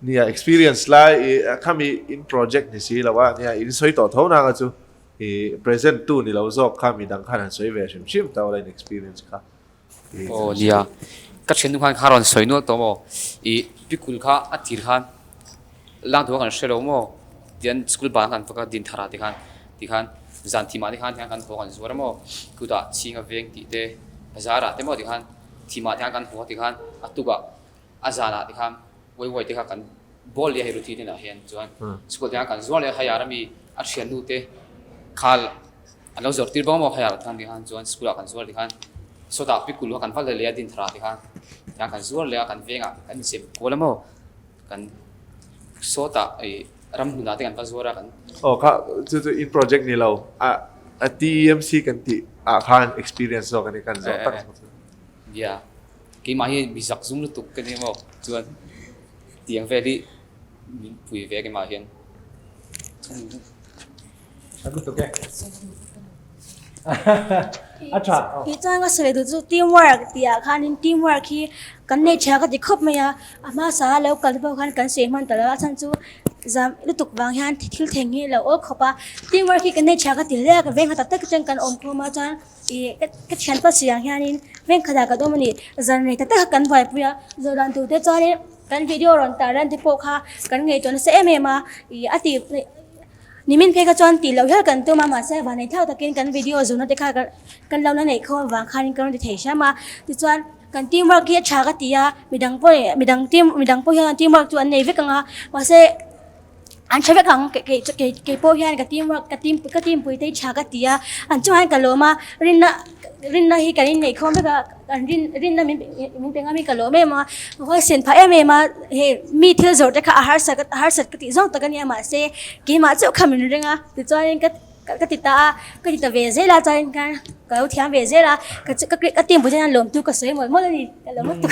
Nia experience lai i khami in project ni si lo a, nia in sawi tawh tho nanga chu. I present tu ni lo zawk kha midang khan han sawi ve hrim hrim ta ula in experience kha. Aw nia, ka thiannu khan kha rawn sawi nual tawh maw? I pikul kha a tir khan lang tur kha kan hre lo maw? Tian school ban kan fak a din thar ah te khan ti khan zan thim ah te khan tiang kan haw kan zuar a maw? Kutah chhing a veng tih te bazar ah te maw ti khan thim ah te khan kan haw ti khan a tuk ah a zan ah te khan uai uai te kha kan ball leh a hei routine ah hian chuan school te khan kan zuar leh a hayar ami a thiannu te khal An lo zawrh tir bawk maw khayar khan tikhan chuan school ah kan zuar tikhan sawtah pikul kha kan val leh leh a din thar ah tikhan tikhan kan zuar leh a kan veng ah kan inzep kual a maw kan sawtah ih ram hmun ah te kan va zuar a kan Aw kha chu chu in project ni lo a a TEMC kan tih ah khan experience zawk a ni kan zawh tak zawk chu. Nia keimah hi mi zak zum lutuk ka ni maw chuan tiang vel hi min pui ve keimah hian. Tih chuan ka sawi duh chu teamwork tih ah khanin teamwork hi kan nei tha ka ti khawp mai a, a hmasa a lo kal pawh khan kan sawi hman ta lo a chhan chu zam lutuk vang hian thil thleng hi a lo awl khawp a, teamwork hi kan nei tha ka ti hle a ka veng kha tak tak chuan kan awm khawm a chuan ih ka thianpa sawi ang hianin veng khatah kan awm a ni zan rei tak tak kha kan buaipui a zawh dan tur te chuanin kan video rawn tar lan te pawh kha kan ngaihtuah nasa em em a ih a tih. Nimin phei kha chuan tih loh hial kan tum a, mahse vanei thau takin kan video zurna te kha kan lo la neih khawm avang khanin ka rawn ti thei hram a. Tichuan kan team work hi a tha ka ti a, midang pawh midang team midang pawh hian team work chu an nei vek ang a, mahse an tha vek ang kei kei kei pawh hian ka team work ka team ka team pui te hi tha ka ti a, an chungah hian ka lawm a, rinna rinna hi kan inneih khawm vek a. Kan rin rinna min min pe ngam hi ka lawm em a, huaisen phah em em a, hei mi thil zawrh te kha a harsat a harsat ka tih zawng tak a nia mahse keimah chauh kha min ring a tichuanin ka ka ti ta a, ka ti ta ve zel a chuanin khan ka lo thiam ve zel a, ka ka ka team pawh hian lawmtu ka sawi mawlh mawlh a ni ka lo lutuk.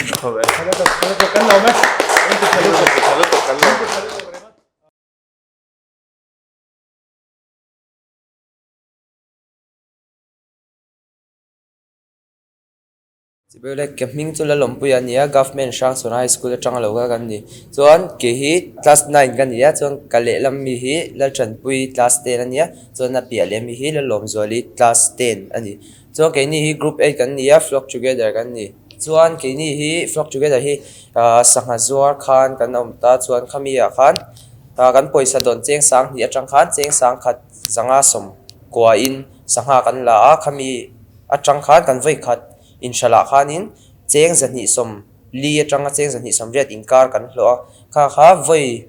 Chibai ke hming chu Lalawmpuia a ni a, Government Hrangsawn High School atanga lo kal kan ni. Chuan ke hi class nine ka ni a, chuan ka lehlam mi hi Laltanpui class ten a ni a, chuan a piah leh mi hi Lalawmzuali class ten a ni. Chuan keini hi group eight kan ni a, flock together kan ni. Chuan keini hi flock together hi ah sangha zuar khan kan awm ta, chuan khami ah khan ah kan pawisa dawn cheng sang hnih atang khan cheng sang khat zanga sawm kuain sangha kan la a, khami atang khan kan vawi khat inhralah khanin cheng zahnih sawm li atanga cheng zahnih sawm riat inkar kan hlawh a, kha kha vawi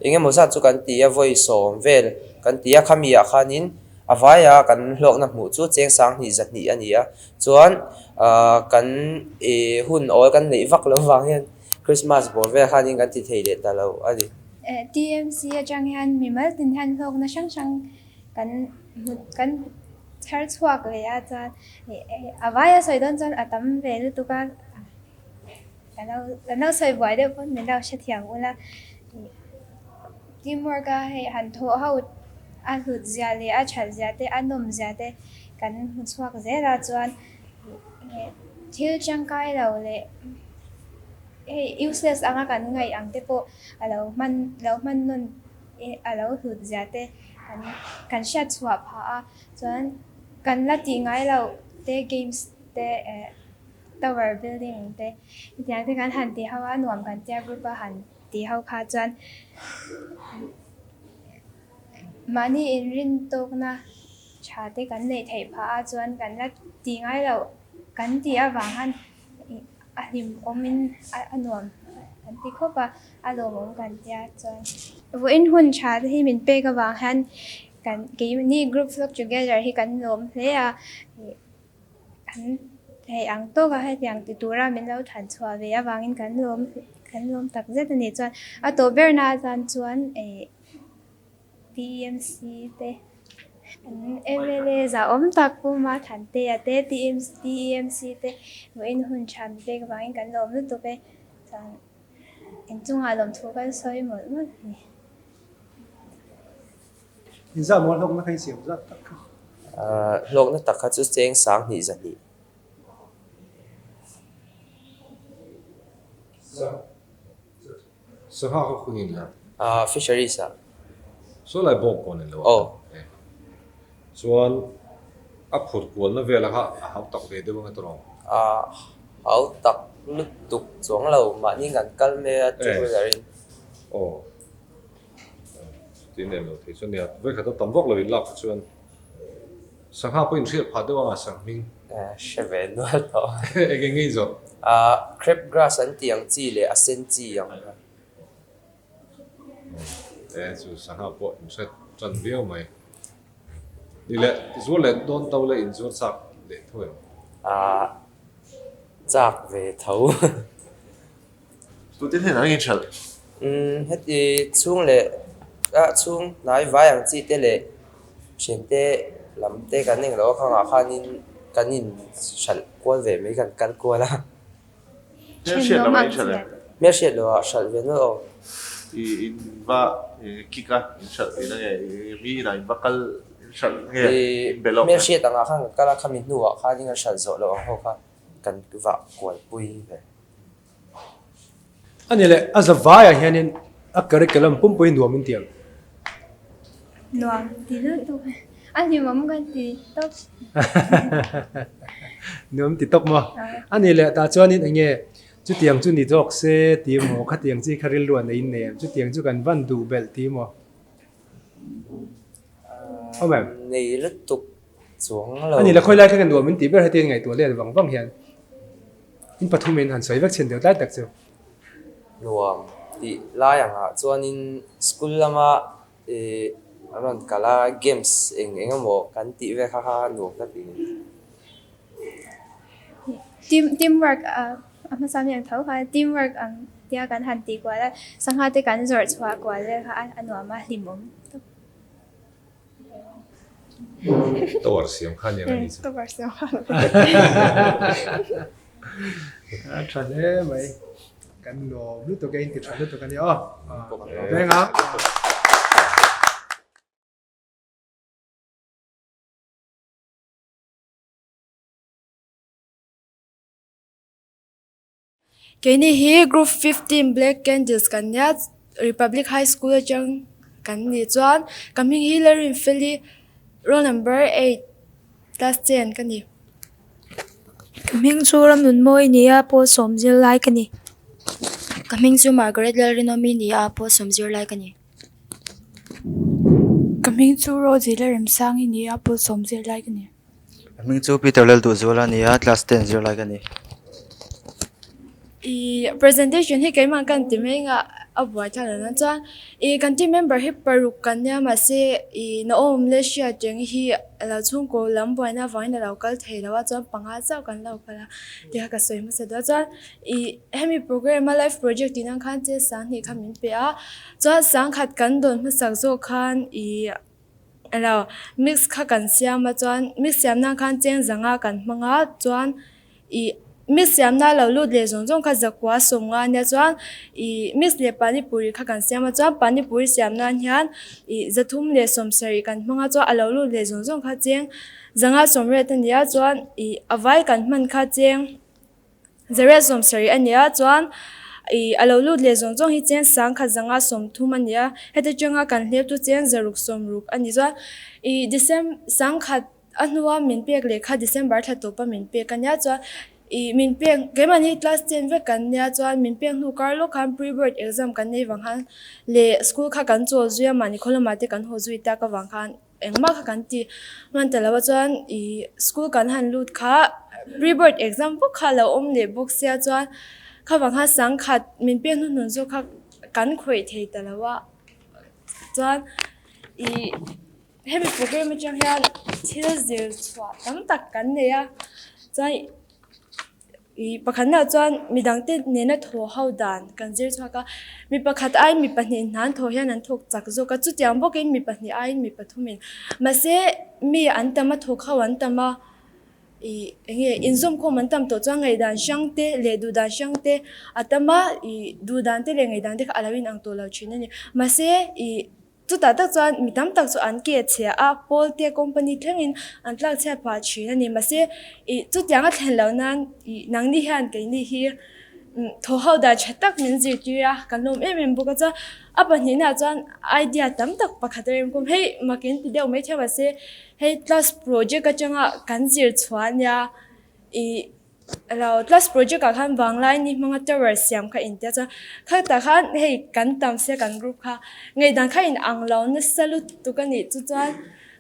eng emaw zat chu kan ti a, vawi sawm vel kan ti a, khami ah khanin a vaia kan hlawkna hmuh chu cheng sang hnih zahnih a ni a, chuan ahh kan ih hun awl kan neih vak lo vang hian Christmas bawr vel khanin kan ti thei leh ta lo a ni. TMC atang hian mimal tin hian hlawkna hrang hrang kan hmu kan chhar chhuak leh a chuan a vaia sawi dawn chuan a tam ve lutuk a ka lo ka lo sawi buai deuh pawn min lo hrethiam ula teamwork a hei han thawh ho a hlut zia leh a that zia te a nawm zia te kan hmu chhuak zel a chuan thil tangkai lo leh hei useless anga kan ngaih ang te pawh a lo hman lo hman nawn a lo hlut zia te kan kan hriat chhuah phah a chuan kan la tih ngai loh te games te eh tower building te hetiang te kan han ti ho a nuam kan tia group a han ti ho kha chuan mahni inrin tawkna tha te kan neih theih phah a chuan kan la tih ngai loh kan tih avang khan a hlim awmin a nuam kan ti khawp a, a lawmawm kan tia chuan vawiin hun tha te hi min pek avang hian kan keimahni group vlog together hi kan lawm hle a, kan theih ang tawk a hetiang ti tura min lo than chhuah ve avangin kan lawm kan lawm tak zet a ni chuan a tawp berna atan chuan ih. TMC te an mla zahawm tak Pu Mathantea te TMC te vawiin hun tha mi pek avangin kan lawm lutuk e chuan inchungah lawmthu kan sawi mawlh mawlh a ni. Inzah maw hlawkna kha i siam zat tak kha? Hlawkna tak kha chu cheng sang hnih zahnih. Sangha kha khung in la. Ah fisheries ah. Saw lai bawk pawn in lo. Aw. Chuan a phur kualna vela kha a hau tak ve deuh ang e tawrh ang. A hau tak lutuk chuang lo, mahni kan kal mai a two wheeler in. Aw. Chutin nen lo thei chu nia, vawikhat a tam vak lo in lak kha chuan sangha pawh in hriat phah deuh ang a sanghming. Hre ve nual tawh. Eng eng nge in zawh? Crab grass an tih ang chi leh a sen chi ang kha. E chu sangha pawh in hre tan viau mai. Ni leh zuar leh dawn to leh in zuar chak leh tho em? Chak ve tho. Tute hnenah nge ṭhalh? Umm heti chhung leh ah chhung hnai vai ang chi te leh thiante lam te kan eng lo a khangah khanin kan in hralh kual ve mai kan kal kual a. Hmelhriat loh ah in hralh em? Hmelhriat loh ah hralh ve nawlh aw. I in va kick a in hralh tihna nge mi inah in va kal in hralh nge in be lawk nge? Hmelhriat angah khan kan kal a khami hnuah khanin kan hralh zawh loh ang ho kha kan vah kualpui ve. A ni leh, a zavaiah hianin a curriculum pumpui nuam in tiang. Nuam ti lutuk e. A hlimawm kan ti tawp. Nuam ti tawp maw? A ni leh, tah chuanin eng nge chutiang chu ni zawk se ti maw, khatiang chi kha rilru a nei in nei em, chutiang chu kan van duh belh ti maw? Awm em? Nei lutuk chuang lo. A ni leh, khawi lai kha ka nuam in tih ber hetiang ngaihtuah let vang vang hian. In pathumin han sawi vek chhin deuh tlai tak chu. Nuam tih lai angah chuanin school lama ih an rawn kal a, games eng eng emaw kan tih vel kha kha nuam ka ti. Team teamwork a hmasa mi ang tho kha teamwork ang tia kan han tih kual a, sangha te kan zawrh chhuah kual vel kha a nuam a hlimawm tawp. Tower siam kha aniang ani chu. Tower siam kha. A tha hle mai. Kan lawm lutuk e, in ti tha lutuk ani aw. Veng a. Keini hi Group 15 Black Candles kan nia, Republic High School atang kan ni chuan ka hming hi Lalrinfeli roll number 8 class 10 ka ni. Ka hming chu Ramnunmawi nia pawl sawm zir lai ka ni. Ka hming chu Margaret Lalrinawmi nia pawl sawm zir lai ka ni. Ka hming chu Rosie Lalremsangi nia pawl sawm zir lai ka ni. Ka hming chu Peter Lalduhzuala a ni a, class 10 zirlai ka ni. I presentation hi keimah kan ti mai nga a buai thlak lo na chuan i kan team member hi paruk kan nia mahse i Naom leh Hriateng hi lo chhungkaw lam buaina avangin a lo kal thei lo a chuan panga chauh kan lo kal a tih kha ka sawi hmasa duh a chuan i hemi program a life project tih nan khan che sanghnih kha min pe a chuan sangkhat kan dawn hmasak zawk khan i Alo, mix kha kan siam a chuan mix siam nan khan cheng zanga kan hmang a chuan ih mix siam na lo lut leh zawng zawng kha zakua sawm nga ania chuan ih mix leh panipuri kha kan siam a chuan panipuri siam nan hian ih zathum leh sawm sarih kan hmang a chuan a lo lut leh zawng zawng kha cheng zanga sawm riat ania chuan ih a vai kan hman kha cheng. Zariat sawm sarih a ni a, chuan ih a lo lut leh zawng zawng hi cheng sangkhat zanga sawmthum a ni a, heti atanga kan hlep chu cheng zaruk sawmruk a ni. Chuan ih Decem sangkhat a hnua min pek leh kha December thla tawpa min pek a nia, chuan ih min pek keimahni class ten vek kan nia chuan min pek hnu kar lawk khan pre board exam kan nei vang khan leh school kha kan chawl zui a mahni khaw lamah te kan haw zui tak avang khan. Engmah kha kan ti hman ta lo a chuan ih school kan han lut kha pre board exam bawk kha a lo awm leh bawk sia chuan kha vang khan sangkhat min pek hnuhnun zawk kha kan khawih thei ta lo a chuan ih hemi program atang hian thil zir chhuah tam tak kan nei a chuan. Ih pakhatnaah chuan midangte nena thaw ho dan kan zir chhuak a, mi pakhat aiin mi pahnih hnan thaw hian an thawk chak zawk a, chutiang bawkin mi pahnih aiin mi pathumin mahse mi an tam a thawk ho an tam a, ih eng nge inzawmkhawm an tam tawh chuan ngaihdan hrang te leh duhdan hrang te a tam a, ih duhdan te leh ngaihdan te kha a lo inang tawh lo thin a ni mahse ih. Chutah tak chuan mi tam tak chu an ke chhia a, pawl te company thlengin an tlak chhiat phah thin a ni. Mahse, ih chutiang a thlen loh nan ih nangni hian keini hi Thaw ho dan tha tak min zirtir a, kan lawm em em bawk a chuan a pahnihna ah chuan idea tam tak pakhat a rem khawm hei mak in ti deuh mai theuh mahse hei class project atanga kan zir chhuah ania ih lo class project ah khan vanglai ni hmanga tower siam kha in tia chuan khatah khan hei kan tam sia kan group kha ngaihdan kha in ang lo nasa lutuk a nih chu chuan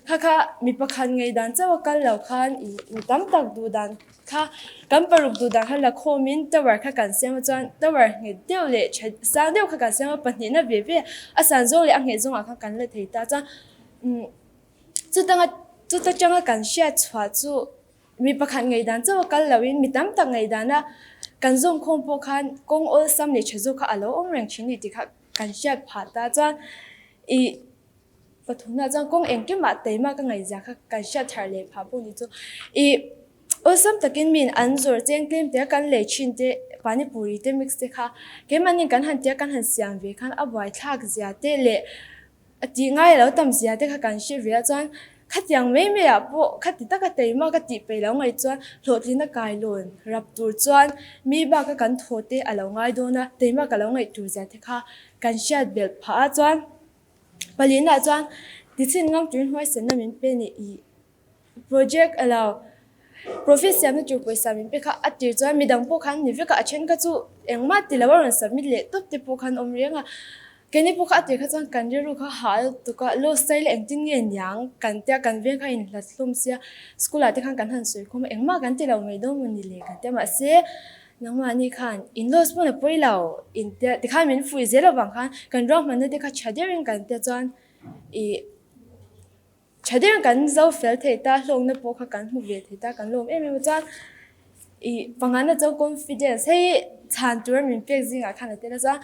kha kha mi pakhat ngaihdan chauh a kal lo khan ih mi tam tak duh dan. Kha kan paruk duh dan kha la khawmin tower kha kan siam a chuan tower nghet deuh leh tha sang deuh kha kan siam a pahnihna ve ve a san zawng leh a nghet zawngah khan kan la thei ta chuan umm chutanga chuta tanga kan hriat chhuah chu mi pakhat ngaihdan chauh a kal loin mi tam tak ngaihdana kan zawm khawm pawh khan kawng awlsam leh tha zawk kha a lo awm reng thin ni tih kha kan hriat phah ta chuan ih. Pathumna chuan kawng engkimah teima ka ngaihzia kha kan hriat thar leh phah pawh ni chu. Ih awlsam takin min an zawr cheng tlem te kan lei thin te pani puri te mix te kha keimahni kan han tia kan han siam ve khan a buaithlak zia te leh a tih ngai lo tam zia te kha kan hre ve a chuan khatiang mai mai ah pawh khati taka teima ka tih peih lo ngaih chuan hlawhtlina kailawn rap tur chuan mi baka kan thaw te a lo ngai dawn a teima ka lo ngaih tur zia te kha kan hriat belh phah a chuan. Palinah chuan tichin ngam turin hmaisen na min pe ni i project alo profit siamna tur pawisa min pe kha a tir chuan midang pawh khan ni vek a, a then kha chu engmah ti lo a rawn submit leh tawp te pawh khan awm reng a, keini pawh kha a tir kha chuan kan rilru kha ha lutuk a loss style engtin nge niang kan tia kan veng kha inhlat hlawm sia school ah te khan kan han sawi khawm a engmah kan ti lo mai dawn maw ni le kan tia mahse Nangmahni khan in loss pawn a pawi lo in tia tikhan min fuih zel avang khan kan ruahmanna te kha tha deuhin kan tia chuan ih tha deuhin kan zo fel thei ta hlawkna pawh kha kan hmu ve thei ta kan lawm em em a chuan ih pangana chuan confidence hei chhan tura min pek zingah khan a tel a chuan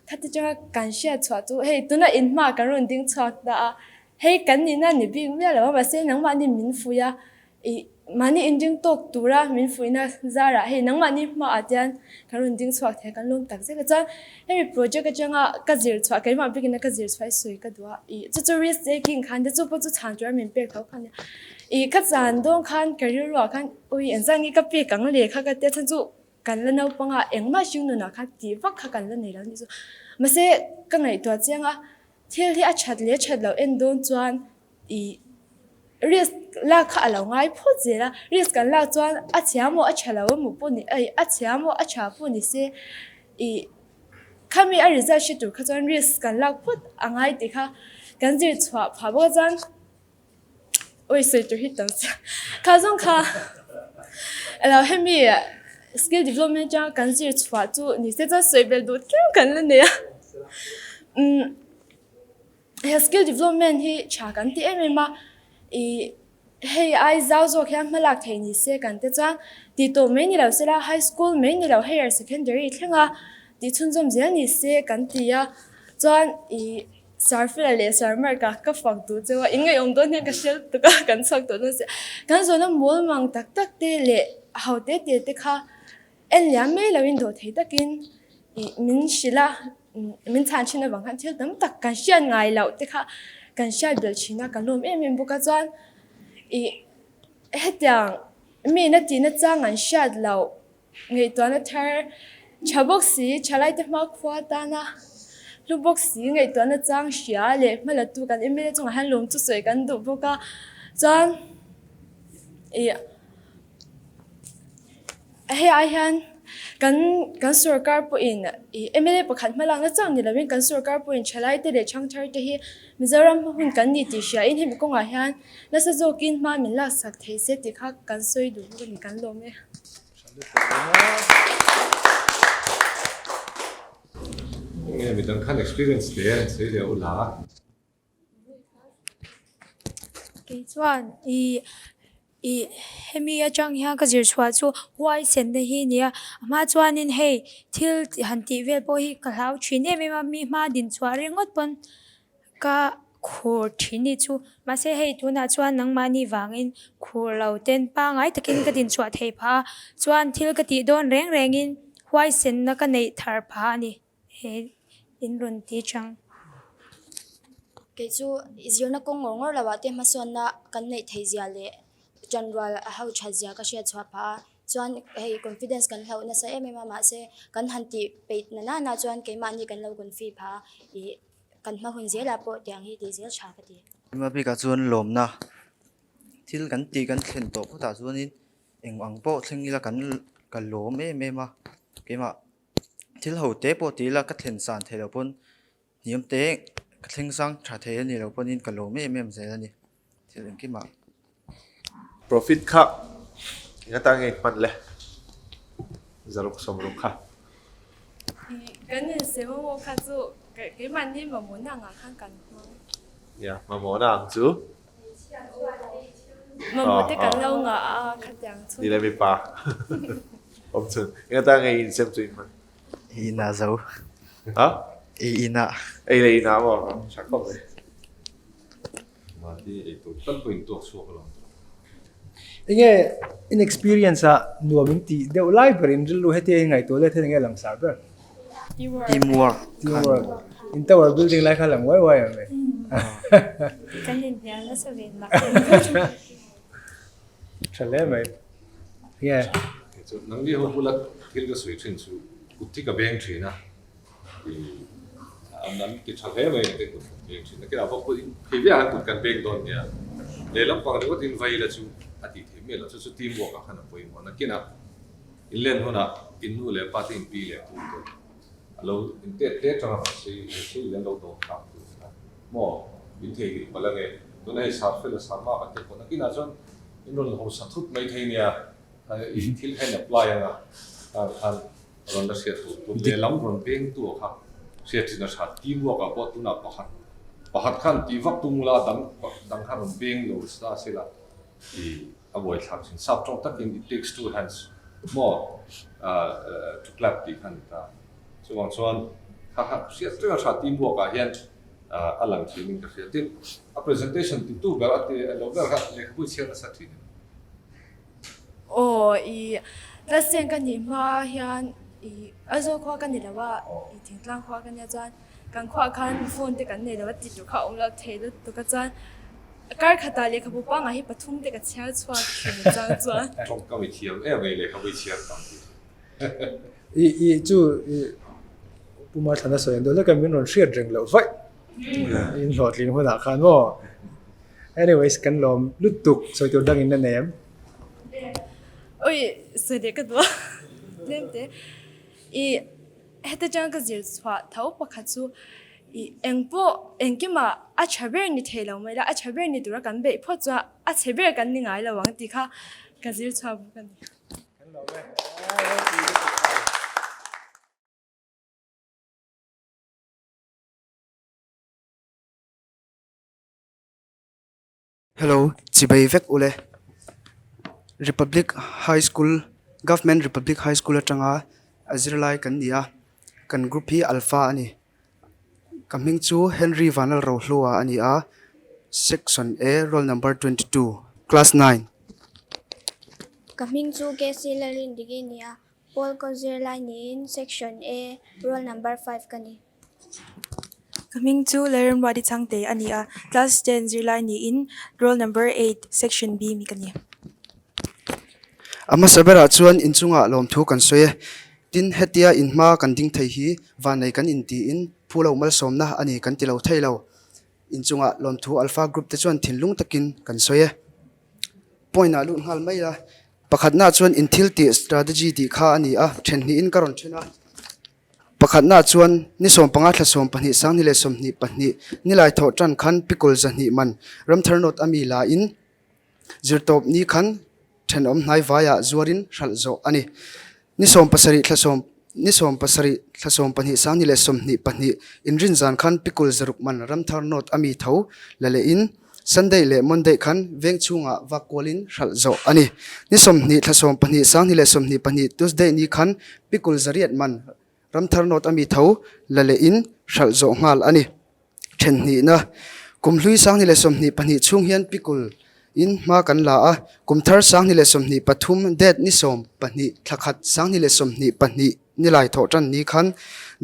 khati changa kan hriat chhuah chu hei tuna in hma kan rawn ding chhuak ta a hei kan nihna ni bik miah lo a mahse nangmahni min fuih a Ih, mahni inring tawk tura min fuihna zarah hei nangmahni hmaah tian kan rawn ding chhuak thei a, kan lawm tak zet a. Chuan hemi project atanga ka zir chhuah, keimah bikin ka zir chhuah i sawi ka duh a. Ih, chu chu risk taking khan te chu pawh chu chhan tura min pek tho kha nia. Ih, ka chan dawn khan ka rilruah khan ui engzah nge ka pek ang le kha ka tia chhan chu kan la naupang a, engmah hring nunah khan tih vak kha kan la nei lo a nih chu. Mahse ka ngaihtuah chiang a, thil hi a that leh that loh en dawn chuan ih risk lak kha a lo ngai phawt zel a, risk kan lak chuan a chhia maw a tha lo emaw pawh ni ai a chhia maw a tha pawh ni se ih khami a result hre tur kha chuan risk kan lak phawt a ngai tih kha kan zir chhuah phah bawk a chuan awi sawi tur hi tam chiah kha zawng kha alo hemi skill development atanga kan zir chhuah chu ni se chuan sawi belh duh tlem kan la nei a umm. He skill development hi tha kan ti em em a, ih hei ai zau zawk hian hma lak theih ni se kan te chuan tih tawh mai ni lo sela high school mai ni lo higher secondary thleng a tih chhunzawm zel ni se kan ti a, chuan ih Sir Fela leh Sir Mark a ka fak duh cheu a, in ngaihawm dawn hian ka hre lutuk a kan chhuak tawh dawn si a, kan zawhna mawl mang tak tak te leh ho te te te kha En liam mai loin dawh thei takin ih min hrilh a, min chhan thin avang khan thil tam tak kan hriat ngai loh te kha kan hriat belh thin a, kan lawm em em bawk a chuan ih hetiang mi na tihna chang an hriat loh ngaihtuahna thar tha bawk si thalai te hmakhua tana hlu bawk si ngaihtuahna chang hria leh hmalatu kan MLA chungah hian lawm chu sawi kan duh bawk a chuan ih. Hei ai hian kan kan sorkar pawhin ih mla pakhat hma lakna chauh ni lovin kan sorkar pawhin thalai te leh thangthar te hi Mizoram hma hun kan ni tih hriain hemi kawngah hian nasa zawkin hma min laksak thei se tih kha kan sawi duh bawk a ni kan lawm e. Nge midang khan experience te an sawi leh ula. Kei chuan ih ih hemi atang hian ka zir chhuah chu huaisenna hi a ni a a hma chuanin hei thil han tih vel pawh hi ka hlau thin em em a mi hma din chhuah ringawt pawn ka khur thin ni chu mahse hei tunah chuan nangmahni vangin khur lo ten pangai takin ka din chhuah theih phah a chuan thil ka tih dawn reng rengin huaisenna ka neih thar phah a ni. He in rawn ti chang. Kei chu zirna kawng ngawr ngawr lo ah te hmasawnna kan neih theih zia leh tanrual a ho that zia ka hriat chhuah phah a. Chuan hei confidence kan hlauh nasa em em a mahse kan han tih peih na nana chuan keimahni kan lo confi phah a ih kan hma hun zelah pawh tiang hi tih zel tha ka ti. Hma bikah chuan lawmna thil kan tih kan thlen tawh phawtah chuanin eng ang pawh thleng ila kan ka lawm em em a keimah thil ho te pawh ti ila ka thlen san theih loh pawn hniam te ka thleng sang tha thei a nih loh pawhin ka lawm em em zel a ni thil engkimah. Profit kha eng atan nge hman le? Zaruk sawmruk kha. Kan insem a maw kha chu keimahni mamawhna angah khan kan hmang. Nia, mamawhna ang chu. Mamawh te kan lo ngah a khatiang chu. Ni le mipa awm chhun. Eng atan nge insem chu in hman? I inah zo. Ha? I inah. Ei leh inah maw? Tha khawp mai. Mahni ei tur tal pawh in tuak chhuak alawm. Enge in experience ah nuam in tih deuh lai ber in rilru hetia in ngaihtuah let hian enge langsar ber? Teamwork. Teamwork. In tower building lai kha lang uai uai ang le. Kan inhnial nasa ve mah. Tha hle mai. Nge? Chu nangni ho bula thil ka sawi thin chu kut hi ka beng thin a, i an an ti tha hle mai te kut kan beng thin a, kila vawk pawh in thei viah khan kut kan beng dawn nia, lehlam pang ringawt in vai la chu a tih theih miah loh, chu chu team work ah khan a pawimawh nakin a in len hunah in nu leh pa te in pi leh pu te a lo in tet hle tang a mahse in thil an lo dawm tlang tur kha maw in theihnghilh palh ange, tuna hei sar fel a sar mak an tih pawh nakinah chuan In rawn hausa thut mai thei nia, i thil kha in apply anga tah khan rawn la hriat tur tur lehlam rawn beng tu ah kha hriat thin a tha. Team work ah pawh tunah pakhat pakhat khan tih vak tum ula dang dang khan rawn beng lo sa sela i a buai thlak thin. Sap tawng takin it takes two hands maw to clap tih kha a ni ta. Chuvang chuan kha kha hriat reng a tha team work ah hian. a lang thin in ka hria. Tin, a presentation ti tu ber a ti lo ber kha lehkhabu chhiar nasa thin em? Aw, i Lalseng ka nih hma hian i Aizawl khua ka ni lo a, i Thingtlang khua ka nia chuan kan khuaah khan phone te kan nei lo a ti tur kha a awm lo thei lutuk a chuan kar khatah lehkhabu pangah hi pathum te ka chhiar chhuak thin a chang chuan. Tawngkam i thiam em mai lehkhabu i chhiar tam tih. I i chu i Puma thlana sawi ang deuh hlek a min rawn hriat reng loh vaih in hlawhtling hunah khan maw. Anyways kan lawm lutuk sawi tur dangin a nei em? Oi sawi leh ka duh a tlem te. I heta tang ka zir chhuah tho pakhat chu i engpawh engkimah a tha ber ni thei lo mai la a tha ber ni tura kan beih phawt chuan a chhe ber kan ni ngai lo ang tih kha ka zir chhuah bawk a ni. Hello, chibei vek ule. Republic High School, Government Republic High School atanga a zirlai kan ni a, kan group hi Alpha a ni. Ka hming chu Henry Vanlalrohlua a ni a, Section A, roll number 22, class 9. Ka hming chu KC Lalrindiki a ni a, Paul Kaw zirlai niin Section A, roll number 5 ka ni. Ka hming chu Lalramruati Chhangte a ni a, class 10 zirlai niin roll number 8, Section B mi ka ni. A hmasa berah chuan inchungah lawmthu kan sawi e. Tin, hetia in hma kan ding thei hi vannei kan intiin phu lo malsawmna a ni kan ti lo thei lo. Inchungah lawmthu Alpha Group te chuan thinlung takin kan sawi e. Point ah lut nghal mai a, pakhatna chuan in thil tih strategy tih kha a ni a, then hnihin ka rawn then a. Pakhatna chuan ni 15 thla 12 sanghnih leh 22 nilai thawh tan khan Pikul 200 man Ramthar North ami la in Zirtawp ni khan thenawm hnai vaiah zuarin hralh zawh a ni. Ni 17 thla sawm ni 17 thla 12 sanghnih leh 22 inrin zan khan Pikul 6 man Ramthar North ami tho la lehin Sunday leh Monday khan veng chhungah vak kualin hralh zawh a ni. Ni 20 thla 12 sanghnih leh 22 Tuesday ni khan Pikul 8 man Ramthar North ami tho la lehin hralh zawh nghal a ni. Then hnihna, Kum hlui 2022 chhung hian Pikul in hma kan la a, kum thar 2023 date ni 12 thla khat 2022 ni lai thawh tan ni khan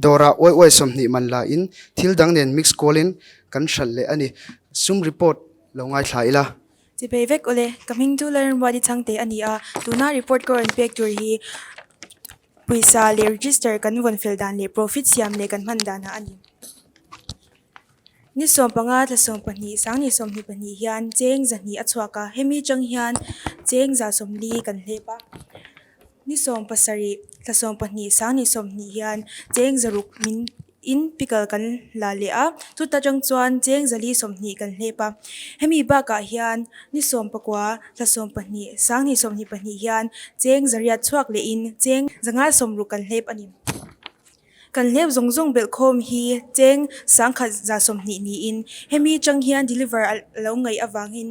dawrah uai uai 20 man la in thil dang nen mix kualin kan hralh leh a ni. Sum report lo ngaithla ila. Chipei vek awle, ka hming chu Lalrambuati Chhangte a ni a, tuna report ka rawn pek tur hi pawisa leh register kan vawn fel dan leh profit siam leh kan hman danah a ni. Ni 15 thla 12 sangni 22 hian cheng 200 a chhuak a, hemi chang hian cheng 140 kan hlep a. Ni 17 thla 12 sangni 20 hian cheng 6 min in pickle kan la leh a, chuta tang chuan cheng 420 kan hlep a. Hemi bakah hian ni 19 thla 12 sangni 22 hian cheng 800 chhuak lehin cheng 560 kan hlep a ni. Kan hlep zawng zawng belhkhawm hi cheng 1120 niin hemi atang hian deliver a lo ngaih avangin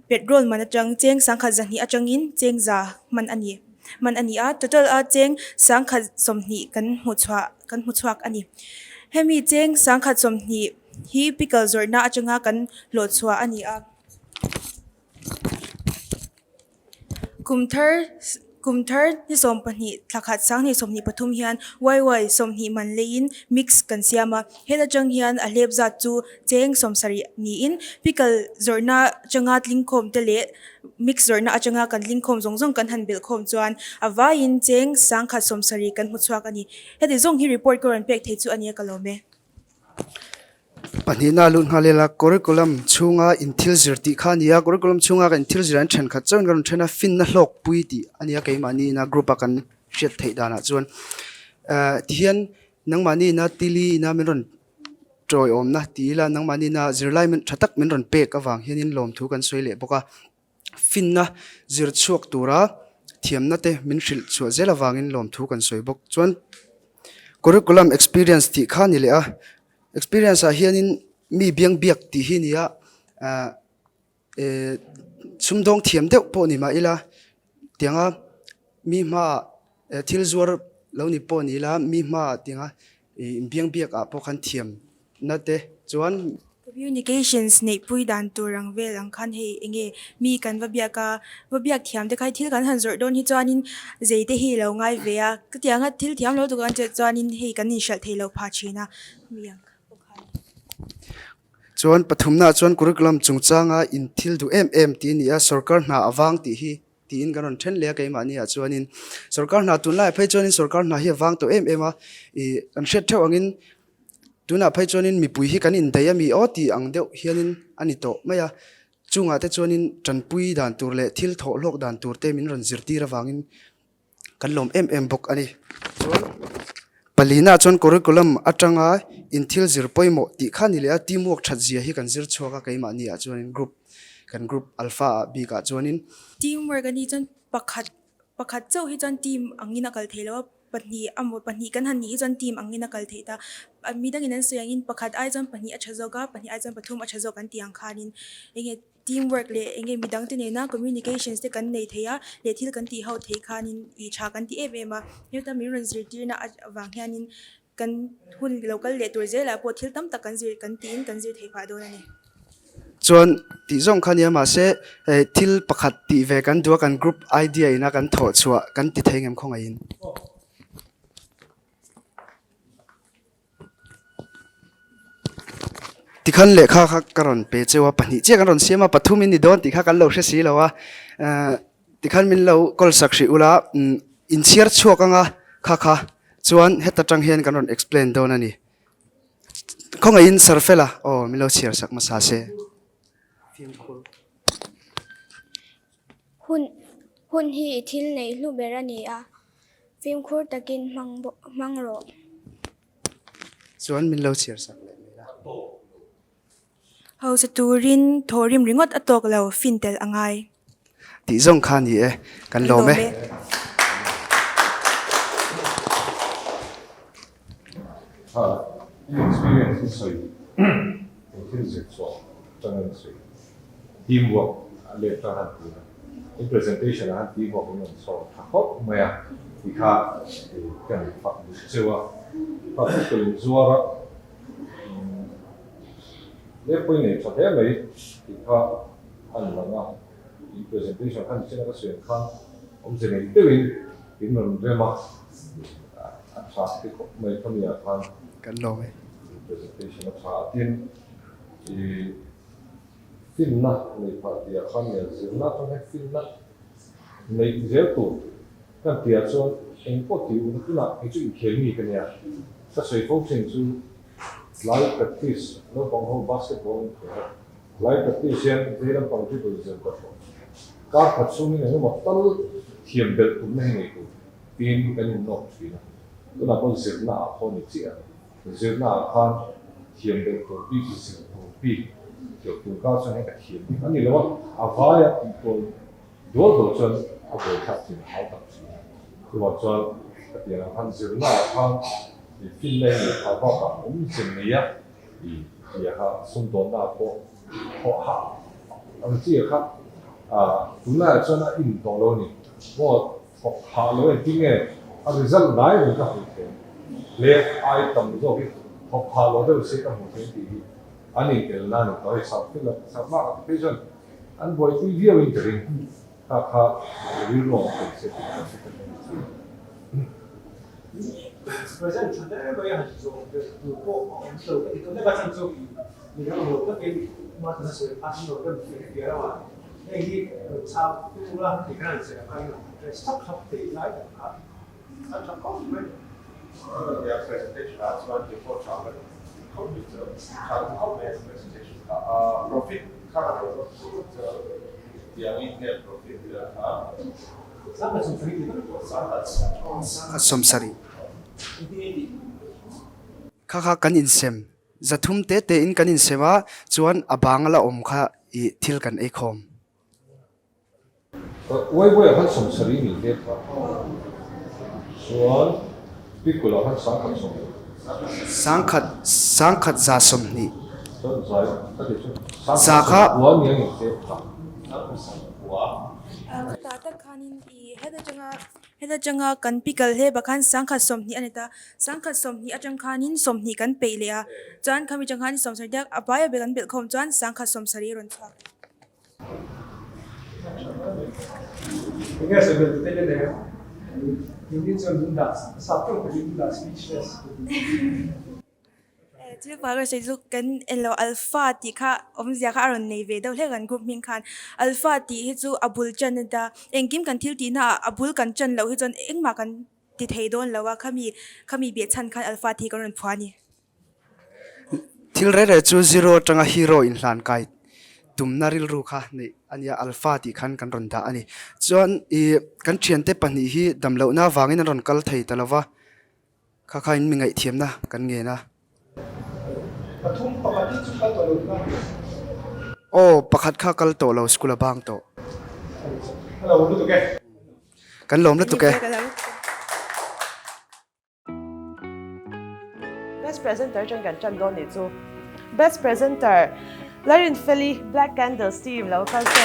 petrol man atang cheng 1100 atangin cheng 100 hman a ni hman a ni a, total a cheng 1120 kan hmu chhuah kan hmu chhuak a ni. Hemi cheng 1120 hi pickle zawrhna atanga kan hlawh chhuah a ni a. Kum thar kum thar ni 12 thla khat sang ni 23 hian YY 20 man leiin mix kan siam a, heta tang hian a hlep zat chu cheng 70 niin pickle zawrhna atanga tlingkhawm te leh mix zawrhna atanga kan tlingkhawm zawng zawng kan han belh khawm chuan a vaiin cheng 170 kan hmu chhuak a ni. Heti zawng hi report ka rawn pek thei chu a nia ka lawm e. Pahnihna lut nghal ila curriculum chhunga inthil zir tih kha a ni a, curriculum chhunga kan inthil zir an thenkhat chauhin kan rawn then a, finna hlawk pui tih a ni a keimahni ina group a kan hriat theih danah chuan ehh tihian nangmahni ina tili ina min rawn tawiawmna ti ila nangmahni ina zirlai tha tak min rawn pek avang hianin lawmthu kan sawi leh bawk a. Finna zir chhuak tura thiamna te min hrilh chhuah zel avangin lawmthu kan sawi bawk. Chuan curriculum experience tih kha a ni leh a, experience ah hianin mi biang biak tih hi a ni a, ah eh sumdawng thiam deuh pawh ni mah ila tianga mi hmaah thil zuar lo ni pawh ni ila mi hmaah tianga ih biang biak ah pawh khan thiam na te chuan. Communications neihpui dan tur ang vel ang khan hei enge mi kan va biak a, va biak thiam te kha hei thil kan han zawrh dawn hi chuanin zei te hi lo ngai ve a, ka tiang a thil thiam lo tuk ang che chuanin hei kan inhralh thei lo phah thin a mi ang bawk khan. Chuan pathumnaah chuan curriculum chungchanga in thil duh em em tih a ni a, sorkar hna a vang tih hi tiin kan rawn then leh a keimahni ah chuanin sorkar hna tunlaiah phei chuanin sorkar hna hi a vang tawh em em a, ih kan hriat theuh angin Tunah phei chuanin mipui hi kan indaih a mi aw tih ang deuh hianin a ni tawh mai a, chungah te chuanin tanpui dan tur leh thil thawh hlawk dan tur te min rawn zirtir avangin kan lawm em em bawk a ni. Chuan palina chuan curriculum atanga inthil zir pawimawh tih kha a ni leh a, teamwork that zia hi kan zir chhuak a keimahni ah chuanin group kan group alpha ah bikah chuanin. Teamwork a nih chuan pakhat pakhat chauh hi chuan team angin a kal thei lo a. Pahnih a maw pahnih kan han nih hi chuan team angin a kal theih ta. Midangin an sawi angin pakhat ai chuan pahnih a tha zawk a, pahnih ai chuan pathum a tha zawk an tih ang khanin enge team work leh enge midangte nena communications te kan nei thei a leh thil kan tih ho theih khanin ih tha kan ti em em a. Heta min rawn zirtirna avang hianin kan hun lo kal leh tur zelah pawh thil tam tak kan zir kan tiin kan zir theih phah dawn a ni. Chuan tih zawng kha nia mahse hei thil pakhat tih ve kan duh a kan group idea ina kan thawh chhuah kan ti thei ngem khawngaihin. Tikhan lehkha kha ka rawn pe cheu a pahnih chiah kan rawn siam a pathum in ni dawn tih kha kan lo hre si lo a eh tikhan min lo call sak hrih ula inchhiar chhuak anga kha kha chuan heta tang hian kan rawn explain dawn a ni. Khawngaihin Sarfela aw min lo chhiar sak hmasa se. Fimkhur. Hun hun hi i thil neih hlu ber a ni a, fimkhur takin hmang hmang rawh. Chuan min lo chhiar sak leh mai la. Hausa turin thawhrim ringawt a tawk lo, fin tel a ngai. Tih zawng kha a ni e, kan lawm e. Tha, i experience hi sawi eng thil zir chhuah atang in sawi team work a let tan han ti a, in presentation ah han team work in rawn chhawr tha khawp mai a ti kha kan fak duh cheu a, particle in zuar a. Lengpui nei tha hle mai tih kha a ni lang a, in presentation kha nichina ka sawi ang khan awmze nei deuhin in rawn rem a, a tha ti khawp mai kha mi ah khan Kan lawm e. In presentation a tha a tin i. Finna nei phah tih ah khan nge zirna atang hian finna neih zel tur kan tih ah chuan eng pawh tih u na tunah kei chu inkhel mi ka nia. Ka sawi fo thin chu tlai practice naupang ho basketball an khel a, tlai practice hian vei lampang dribble zir ta tawh. Kar khat chhungin eng emaw tal thiam belh tumna hi nei tur tiin kan innawk thin a, tunah pawh zirna ah pawh ni chiah a. Zirna ah khan thiam belh tur bik, zir tur bik teuh tur kar chuan hian ka thiam bik a ni lo a, a vaia tih tawi dual dual chuan a buai thlak thin a hau tak thin a. Chuvang chuan ka tiang ang khan zirna ah khan i finna hi lehkha bak ah awm zir nei a, i tia kha sumdawnna ah pawh thawh hah ang chi ah kha tunlaiah chuan a in tawh lo a ni. Maw Thawk hah lo engtin nge a result ngai reng ka hmuh theih hle ai tam zawk hi thawk hah lo deuh se ka hmuh theih tih hi an intel na ni tawh hei sap thil a sap mak a ti phei chuan an buaipui viau in ka ring kha kha rilru ang thei se tih ka hre ta hle ni thin. Present tha hle mai a han zawh belh tur pawh a awm lo ka ti tawh hlek a chhan chu midang ang lo takin Martin a sawi kha an lo rem fel piah lo a. Hei hi rawn chhang tura ti khan an sawi ang khan an address thlap thlap thei lai tak kha a tha khawp mai. Nia presentation ah chuan ke pawh tha kan ti khawp mai chu tha kan khawp mai a presentation kha a profit kha ka lo zawt chu tiang in nge profit vel kha Sangkhat sawmsarih. Kha kha kan insem Zathum te te in kan insem a, chuan a bang la awm kha i thil kan ei khawm. Uai uai ah khan sawmsarih ni hle kha. Chuan pickle ah khan sangkhat sawmhnih. Sangkhat sangkhat za 20. Chuan zai ka ti chu sangkhat sawmkua ni ang in hle kha. Sangkhat sawmkua. Khata tak khanin i heta tanga Heta atanga kan pickle hle bakhan 20 a ni ta. 20 atang khanin 20 kan peih leh a. Chuan khami atang khanin 70 te a baia bel kan belh khawm chuan 170 a rawn chhuak. Enge sawi belh tute hian eng Hindi chuan min dah sap tawk takin min dah speechless. Thil pakhat ka sawi chu kan elo alpha tih kha awmzia kha a rawn nei ve deuh hlek an group hming khan alpha tih hi chu a bul tan a ta engkim kan thil tih na ah a bul kan tan loh hi chuan engmah kan ti thei dawn lo a khami khami beh chhan khan alpha tih hi kan rawn phuah a ni. Thil reh reh chu zero atanga hero inhlan kai tumna rilru kha neih a nia alpha tih khan kan rawn dah a ni. Chuan ih kan thiante pahnih hi damlohna avangin an rawn kal thei ta lova. Kha kha in mi ngaihthiamna kan ngen a. Pathum pakhat hi chu kal tawh lo na. Aw pakhat kha kal tawh lo school a bang tawh. Ka lawm lutuk e. Kan lawm lutuk e. Best presenter chuan kan tan dawn nih chu. Best presenter Larinfeli Black Candles team lo kal se.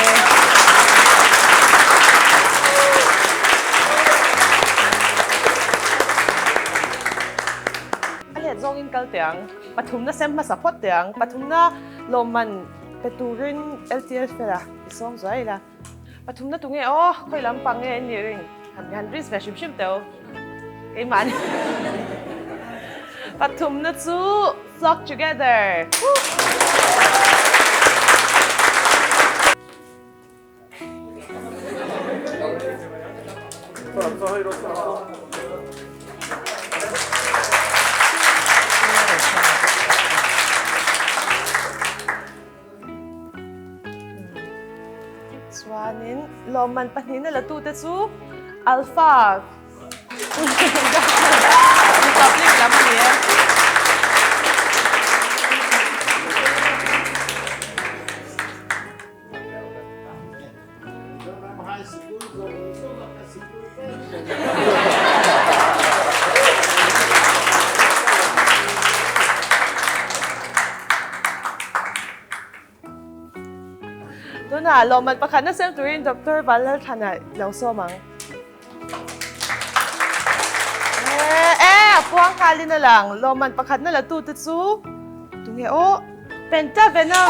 A let zawngin kal teh ang. Pathumna sem hmasa phawt teh ang. Pathumna lawmman pe turin LTL fela i sawm zuai ila. Pathumna tunge aw, khawi lampang nge an nih ring? Han han risk ve hrim hrim teh u. Keimah ni. Pathumna chu Flock Together. Chuanin lawmman pahnihna la tute chu Alpha Republic lam a ni e. Tunah lawmman pakhatna sem turin Doctor Vanlalthana lo sawm ang. E a puang nghalin a lang. Lawmman pakhatna la tute chu tunge aw? Pentavenom!